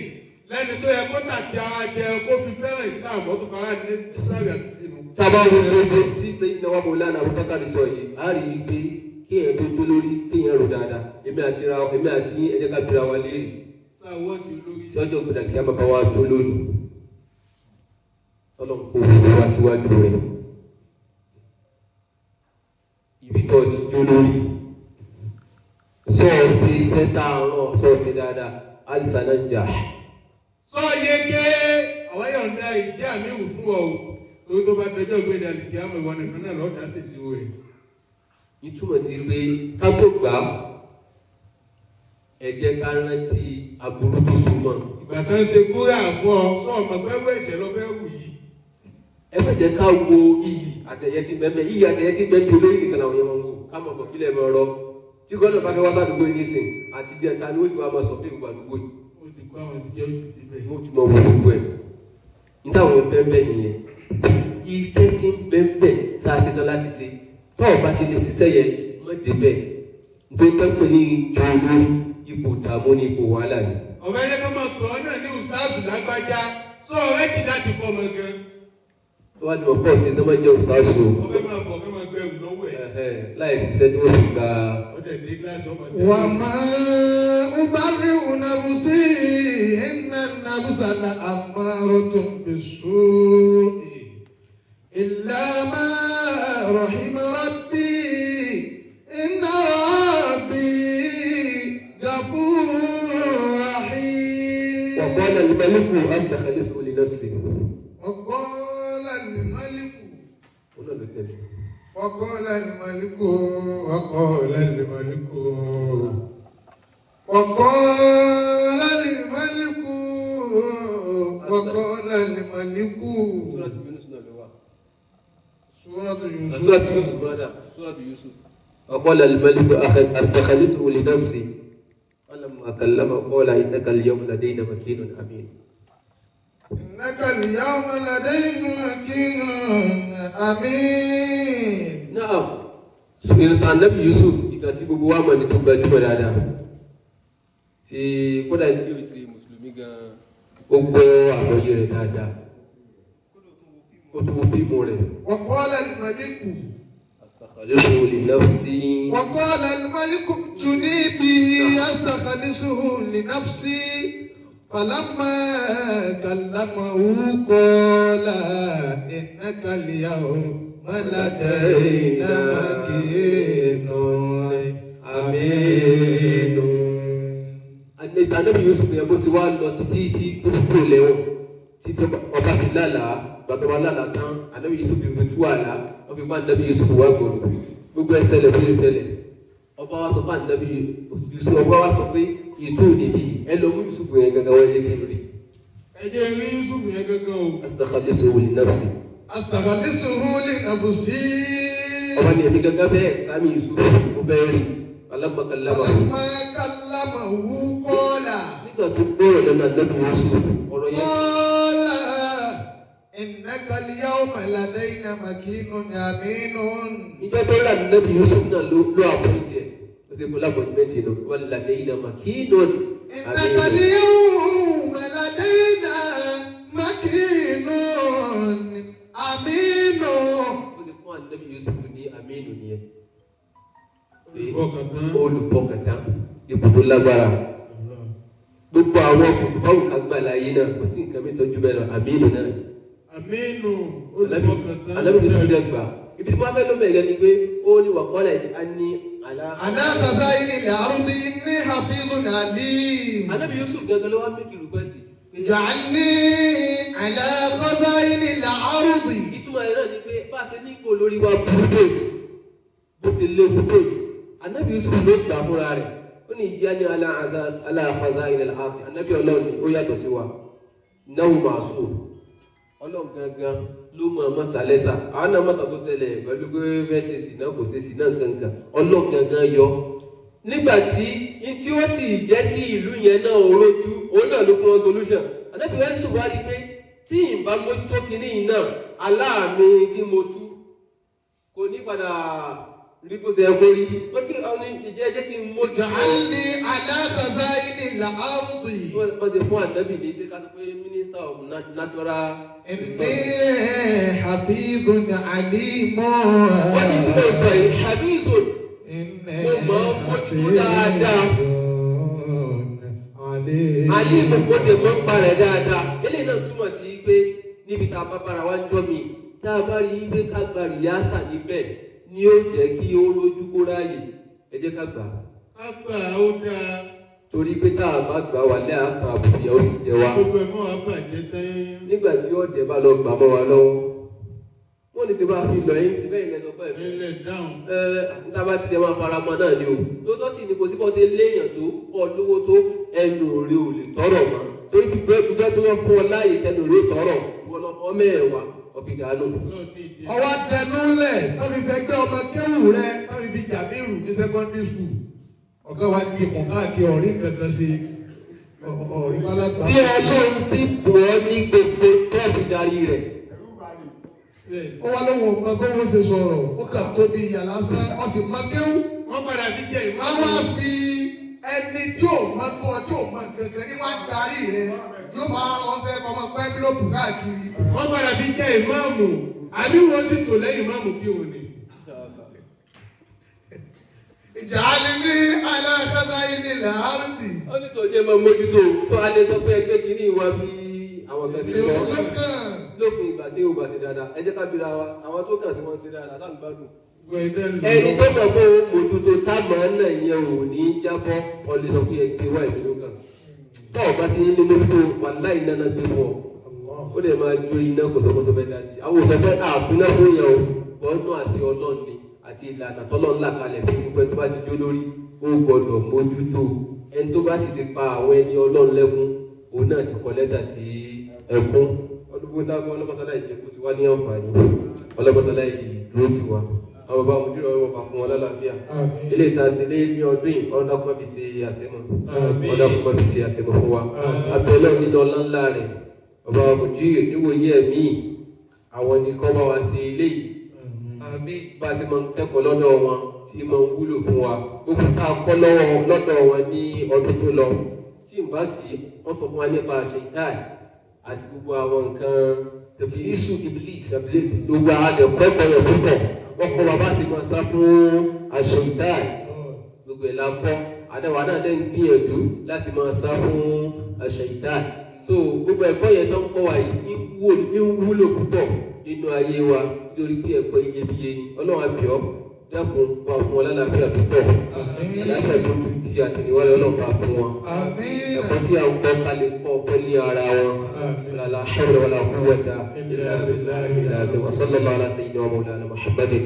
lẹ́ni tó yẹ kó tàti ara jẹ kó fi fẹ́ràn Islam, ó tún fara ní sáré àti sínú. Tábà wo gbogbo tí Sayyidina wa Mawlana Abubakar sọ yìí, a rí i pé kéèyàn tó dó lórí, kéèyàn rò dáadáa. Èmi àti ra èmi àti yín, ẹ jẹ́ ká bira wa léèrè. Sáwọ́ ti lórí. Tí ọjọ́ gbọdọ̀ kí á bàbá wa tó lórí, tọ́lọ̀ ń kó òfin wá síwájú rẹ̀, ibi tó ti jó lórí, sọ́ọ̀sì sẹ́tà rán sọ́ọ̀sì dáadáa alisana ń jà. Sọ yege àwọn yọ̀ǹda ìjẹ́ àmì ìwù fún ọ o, torí tó bá dọjọ́ gbé ní alìkí àmọ́ ìwọ nìkan náà lọ́ọ́ dá sèṣì wò ẹ̀. Ìtumọ̀ sí pé ká tó gbà á, ẹ jẹ́ ká rántí aburú tó so mọ́. Ìgbà tó ń ṣe kúrẹ́ àfọ́ ọ sọ ọmọ pé wẹ́ẹ̀sẹ̀ lọ fẹ́ wù yìí. Ẹ má jẹ́ ká wo iyì àtẹ̀yẹ tí bẹ́ẹ̀ bẹ́ẹ̀, iyì àtẹ̀yẹ tí bẹ́ẹ̀ bí olórí nìkan làwọn yẹn máa ń wò. Ká mọ̀ bọ̀ kílẹ̀ mọ́ ọ̀rọ̀ tí gọ́dọ̀ bá fẹ́ wá sádùúgbò yìí nísìn àti jẹta ni ó ti wá máa sọ pé gbogbo àdúgbò yìí Ó ti kó àwọn security síbẹ̀. wọ́n ti mọ wọ gbogbo ẹ̀ ní táwọn fẹ́ bẹ́ẹ̀ nìyẹn. Iṣẹ́ tí ń bẹ́ẹ̀ bẹ́ẹ̀ tá a ṣetán láti ṣe, tó o bá ti lè ṣiṣẹ́ yẹn, mọ́ débẹ̀. Nítorí tó ń pè ní ìjọ olórí, ipò ìdààmú ní ipò wàhálà ni. Ọ̀rẹ́ yẹn kọ́ máa pè ọ́ náà ní ustaasu lágbájá, sọ ọ̀rẹ́ kì láti kọ́ ọmọ gan. Tó bá ti mọ̀ pọ̀ sí i tó máa ń jẹ́ òṣìṣẹ́ o. Ọ̀fẹ́ máa bọ̀, ọ̀fẹ́ máa gbẹrù lọ́wọ́ ẹ̀. Láì ṣiṣẹ́ tí wọ́n fi gba. Ọ̀dẹ̀ dé kíláàsì ọmọ وما أبرئ نفسي إن النفس لأمارة بالسوء إلا ما رحم ربي إن ربي غفور رحيم. وقال الملك أستخلصه لنفسي. وقال الملك. Ó náà ló tẹ̀lé. وقال الملك وقال الملك وقال الملك وقال الملك. Suratu Yunus náà ló wà. سورة يوسف. Suratu Yusuf, brother. Suratu Yusuf. وقال الملك أستخلصه لنفسي فلما كلمه قال إنك اليوم لدينا مكين أمين. إنك اليوم لدينا مكين أمين. Naam. Ìtàn Ànábì Yusuf, ìtàn tí gbogbo wa mọ̀ ní, tó gbajúmọ̀ dáadáa. Tí kódà tí ó ṣe Mùsùlùmí gan-an, ó gbọ́ àgbọ́yé rẹ̀ dáadáa. Ó tún wo fíìmù rẹ̀. وقال الملك. أستخلصه لنفسي. وقال الملك ائتوني به أستخلصه لنفسي فلما كلمه قال إنك اليوم لدينا مكين أمين. Ànábì Yusuf yẹn, bó ti wá lọ títí tí tó fi kúrò lẹ́wọ̀n, títí ọba fi lálàá, bàbá wa lálàá tán, Ànábì Yusuf fi tú àlá, wọ́n fi kó Ànábì Yusuf wá gbòòrò, gbogbo ẹ̀ ṣẹlẹ̀ bó ṣe ṣẹlẹ̀. Ọba wa sọ fún Ànábì Yusuf, ọba wa sọ pé ètò òní bí ẹ lọ mú Yusuf yẹn gangan wọlé kí n rí. Ẹ jẹ́ rí Yusuf yẹn gángan o. Astakhlisuhu li nafsi. Astakhlisuhu li nafsi. Ọba ní èmi gángan bẹ́ẹ̀ sami Yusuf ó bẹ́ẹ̀ rí. Falamma kallamahu. Falamma kallamahu qala. Nígbà tó gbọ́rọ̀ lẹ́nu ànábì Yusuf ọ̀rọ̀ yẹn. Qala innaka al-yawma ladayna makinun aminun. Ìjọ tó rà ànábì Yusuf náà ló àpọ́ǹtì ẹ̀. Ó ṣe fún lápọ̀jùmẹ́ntì lọ. Wọ́n ladayna makinun Innaka al-yawma ladayna makinun aminun. Ó ti fún ànábì Yusuf ní aminu nìyẹn. Olùfọkàntán. Olùfọkàntán ipò tó lágbára. Gbogbo àwọn kòtò báwo ká gbà láyé náà kò sí nǹkan mi tọ́jú bẹ́ẹ̀ lọ aminu náà. Aminu olùfọkàntán. Ànábì Yusuf dẹ̀ gbà. Ibi tí wọ́n fẹ́ ló bẹ̀rẹ̀ ni pé ó ní wàkọ́lẹ̀ á ní àlá. Ala khaza'ini al-ardi inni hafizun alim. Ànábì Yusuf gangan ló wá make request. Ij'alni ala khaza'ini al-ardi. Ìtumọ̀ rẹ̀ náà ni pé bá a ṣe ní ipò lórí wa burú tó yìí, bó ṣe léwu tó yìí, Ànábì Yusuf ló gbà fúnra rẹ̀. Ó ní ìyá ní ala khaza'ini al-ardi. Ànábì Ọlọ́run ni ó yàtọ̀ sí wa. Náwó màásù. Ọlọ́run gangan ló mọ ọmọ sàlẹ́sà. Àwọn náà mọ̀tà tó ṣẹlẹ̀ pẹ̀lú pé bẹ́ẹ̀ ṣe sì náà kò ṣe sì náà kankan. Ọlọ́run gangan yọ. Nígbà tí tí ó sì jẹ́ kí ìlú yẹn náà rójú, òun náà ló fún wọn solution. Ànábì Yusuf wá rí i pé tí ìbá mójútó kinní yìí náà, aláàmì tí mo tú kò ní padà rí bó ṣe yẹ kó rí. Wọ́n kí ọ ní ìjẹ́ jẹ́ kí n mójútó. Ij'alni ala khaza'ini al-ardi. Wọ́n ti fún ànábì ní ṣé ká sọ pé minister of natural Inni resources. hafizun alim. Wọ́n ní tí mo sọ yìí, Habizun. Inni Mo mọ̀ ọ́ mójútó dáadáa. hafizun alim. Ali gbogbo de mọ́ ń parẹ̀ dáadáa. Eléyìí náà túmọ̀ sí pé níbi tá a bá bára wa ń jọ́ mi, tá a bá rí i pé ká gba rìyásà níbẹ̀ ni ó jẹ́ kí ó rójú kó ráàyè. Ẹ jẹ́ ká gbà á. Ká gbà ó dáa. Torí pé tá a bá gbà wà lẹ́ àkàn àbùkù yẹn ó sì jẹ wá. Gbogbo ẹ̀ mọ́ wa bàjẹ́ tán yẹn. Nígbà tí ọ̀dẹ̀ bá lọ gbà mọ́ wa lọ́wọ́, wọ́n ní ti bá fi lọ yín ti bẹ́ẹ̀ lẹ́nu ọ̀pẹ́ ìfẹ́. Ilẹ̀ dáhùn. Ẹ níta bá ti ṣe máa fara mọ́ náà ni o. Lóòótọ́ sì ni kò sí bọ́ ṣe léèyàn tó kọ́ lówó tó ẹnu rẹ ò lè tọrọ mọ́. Torí gbígbẹ́ gbígbẹ́ tó wọ́n fún ọ láàyè tẹnu rẹ tọrọ ìwọ lọ fọ́ mẹ́ẹ̀wá ọ̀fìdánù. Ọlọ́run ní ìdí ẹ̀. Ọwọ́ tẹnulẹ̀ tọ́bi fẹ́ gbé ọmọ kéwù rẹ tọ́bi fi jàmírù ní secondary school. Ọ̀gá wa ti mọ̀ káàkiri ọ̀rí kankan sí ọ̀rí pálágbá. Tí Ọlọ́run sì bọ̀ ọ́ ní gbogbo tọ́ọ̀fì darí rẹ̀. Bẹ́ẹ̀. Ó wá lóhùn ọmọ tó wọ́n ṣe sọ̀rọ̀ ó kà tóbi ìyà lásán ó sì mọ kéwù. Wọ́n padà fi jẹ Wọ́n wá ìmáàmù. fi ẹni tí ò mọ tó ọ tí ò mọ kankan ní wá darí rẹ yóò máa ránṣẹ́ ọmọ pẹ́ńbílòpù káàkiri. Wọ́n padà fi jẹ ìmáàmù. Àbí wọ́n sì tò lẹ́yìn ìmáàmù kí òun ni. Ij'alni ala khaza'ini al-ardi. Ó ní tòjé máa mójútó tó a lè sọ pé ẹgbẹ́ kìíní ìwà bí àwọn kan ti sọ. Èrò ló kàn. Lópin ìgbà tí o bá ṣe dáadáa, ẹ jẹ́ ká bíra wa, àwọn tó kàn sí wọn ṣe dáadáa, tá à ń gbádùn. Gbogbo ẹ̀ tẹ́ ń lò Ẹni tó lọ́wọ́. mọ̀ pé òun mójútó táàmù náà yẹn ò ní jábọ́, ọ lè sọ pé ẹgbẹ́ wá ìbí ló kàn. Tọ́ ọba ti ní mójútó, wàláhì iná náà gbé fún ọ. Ó dẹ̀ máa jó iná kò sọ pé tó fẹ́ dá sí. Àwọn òsọ pé àfúná fún yẹn o, bọ́nú àṣẹ Ọlọ́run ni àti ìlànà tọ́lọ́run là kalẹ̀ fún gbogbo ẹni tó bá ti jó lórí, ó gbọ́dọ̀ mójútó. Ẹni tó bá sì ti pa àwọn ẹni Ọlọ́run lẹ́kún, òun náà ti kọ lẹ́tà sí ẹkún. Ọdún táwọn ọlọ́mọsálá ìjẹ́kù ti wá ní àǹfààní, ọlọ́mọsálá ìdúró ti wá. Àwọn bàbá mo dúró ọwọ́ bá fún wọn lálàáfíà. Àmín. Ilé ìta sí ilé ní ọdún yìí, ọlọ́run dákun má fi ṣe àṣemọ́. Àmín. Ọlọ́run dákun má fi ṣe àṣemọ́ fún wa. Àmín. Abẹ́lẹ́ nínú ọlá ńlá rẹ̀, bàbá Mùjírí níwòye ẹ̀mí, àwọn ni kọ́ bá wa ṣe ilé yìí. Àmín. Bá a ṣe máa ń kẹ́kọ̀ọ́ lọ́dọ̀ wọn tí máa ń wúlò fún wa. Gbogbo tá a kọ́ lọ́wọ́ lọ́dọ̀ wọn ní ọdún tó lọ. Tí n bá sì, wọ́n sọ fún wa nípa ṣèǹtáì àti gbogbo àwọn nǹkan Tẹ̀bílísù Iblis. Tẹ̀bílísù gbogbo àwọn ẹ̀kọ́ ẹ̀kọ́ yẹn púpọ̀. Wọ́n kọ́ wa bá ṣe máa sá fún àṣeyìtáì. Gbogbo ẹ̀ la kọ́. Àdáwà náà dẹ́ ń gbìyànjú láti máa sá fún àṣeyìtáì. So gbogbo ẹ̀kọ́ yẹn tó ń kọ́ wa yìí ń wúlò púpọ̀ nínú ayé wa nítorí pé ẹ̀kọ́ iyebíye ni. Ọlọ́run á bẹ̀ ọ́, dákun wá fún wọn lálàáfíà púpọ̀. Àmín. Àlàáfíà tó ju ti àtẹ̀yìnwá lọ, Ọlọ́run bá fún wọn. Àmín. Ẹ̀kọ́ tí a ń kọ́ ká lè kọ́ ọpẹ́ ní ara wọn. Àmín. La hawla wala quwwata illa billahi wa sallallahu ala sayyidina wa mawlana Muhammadin.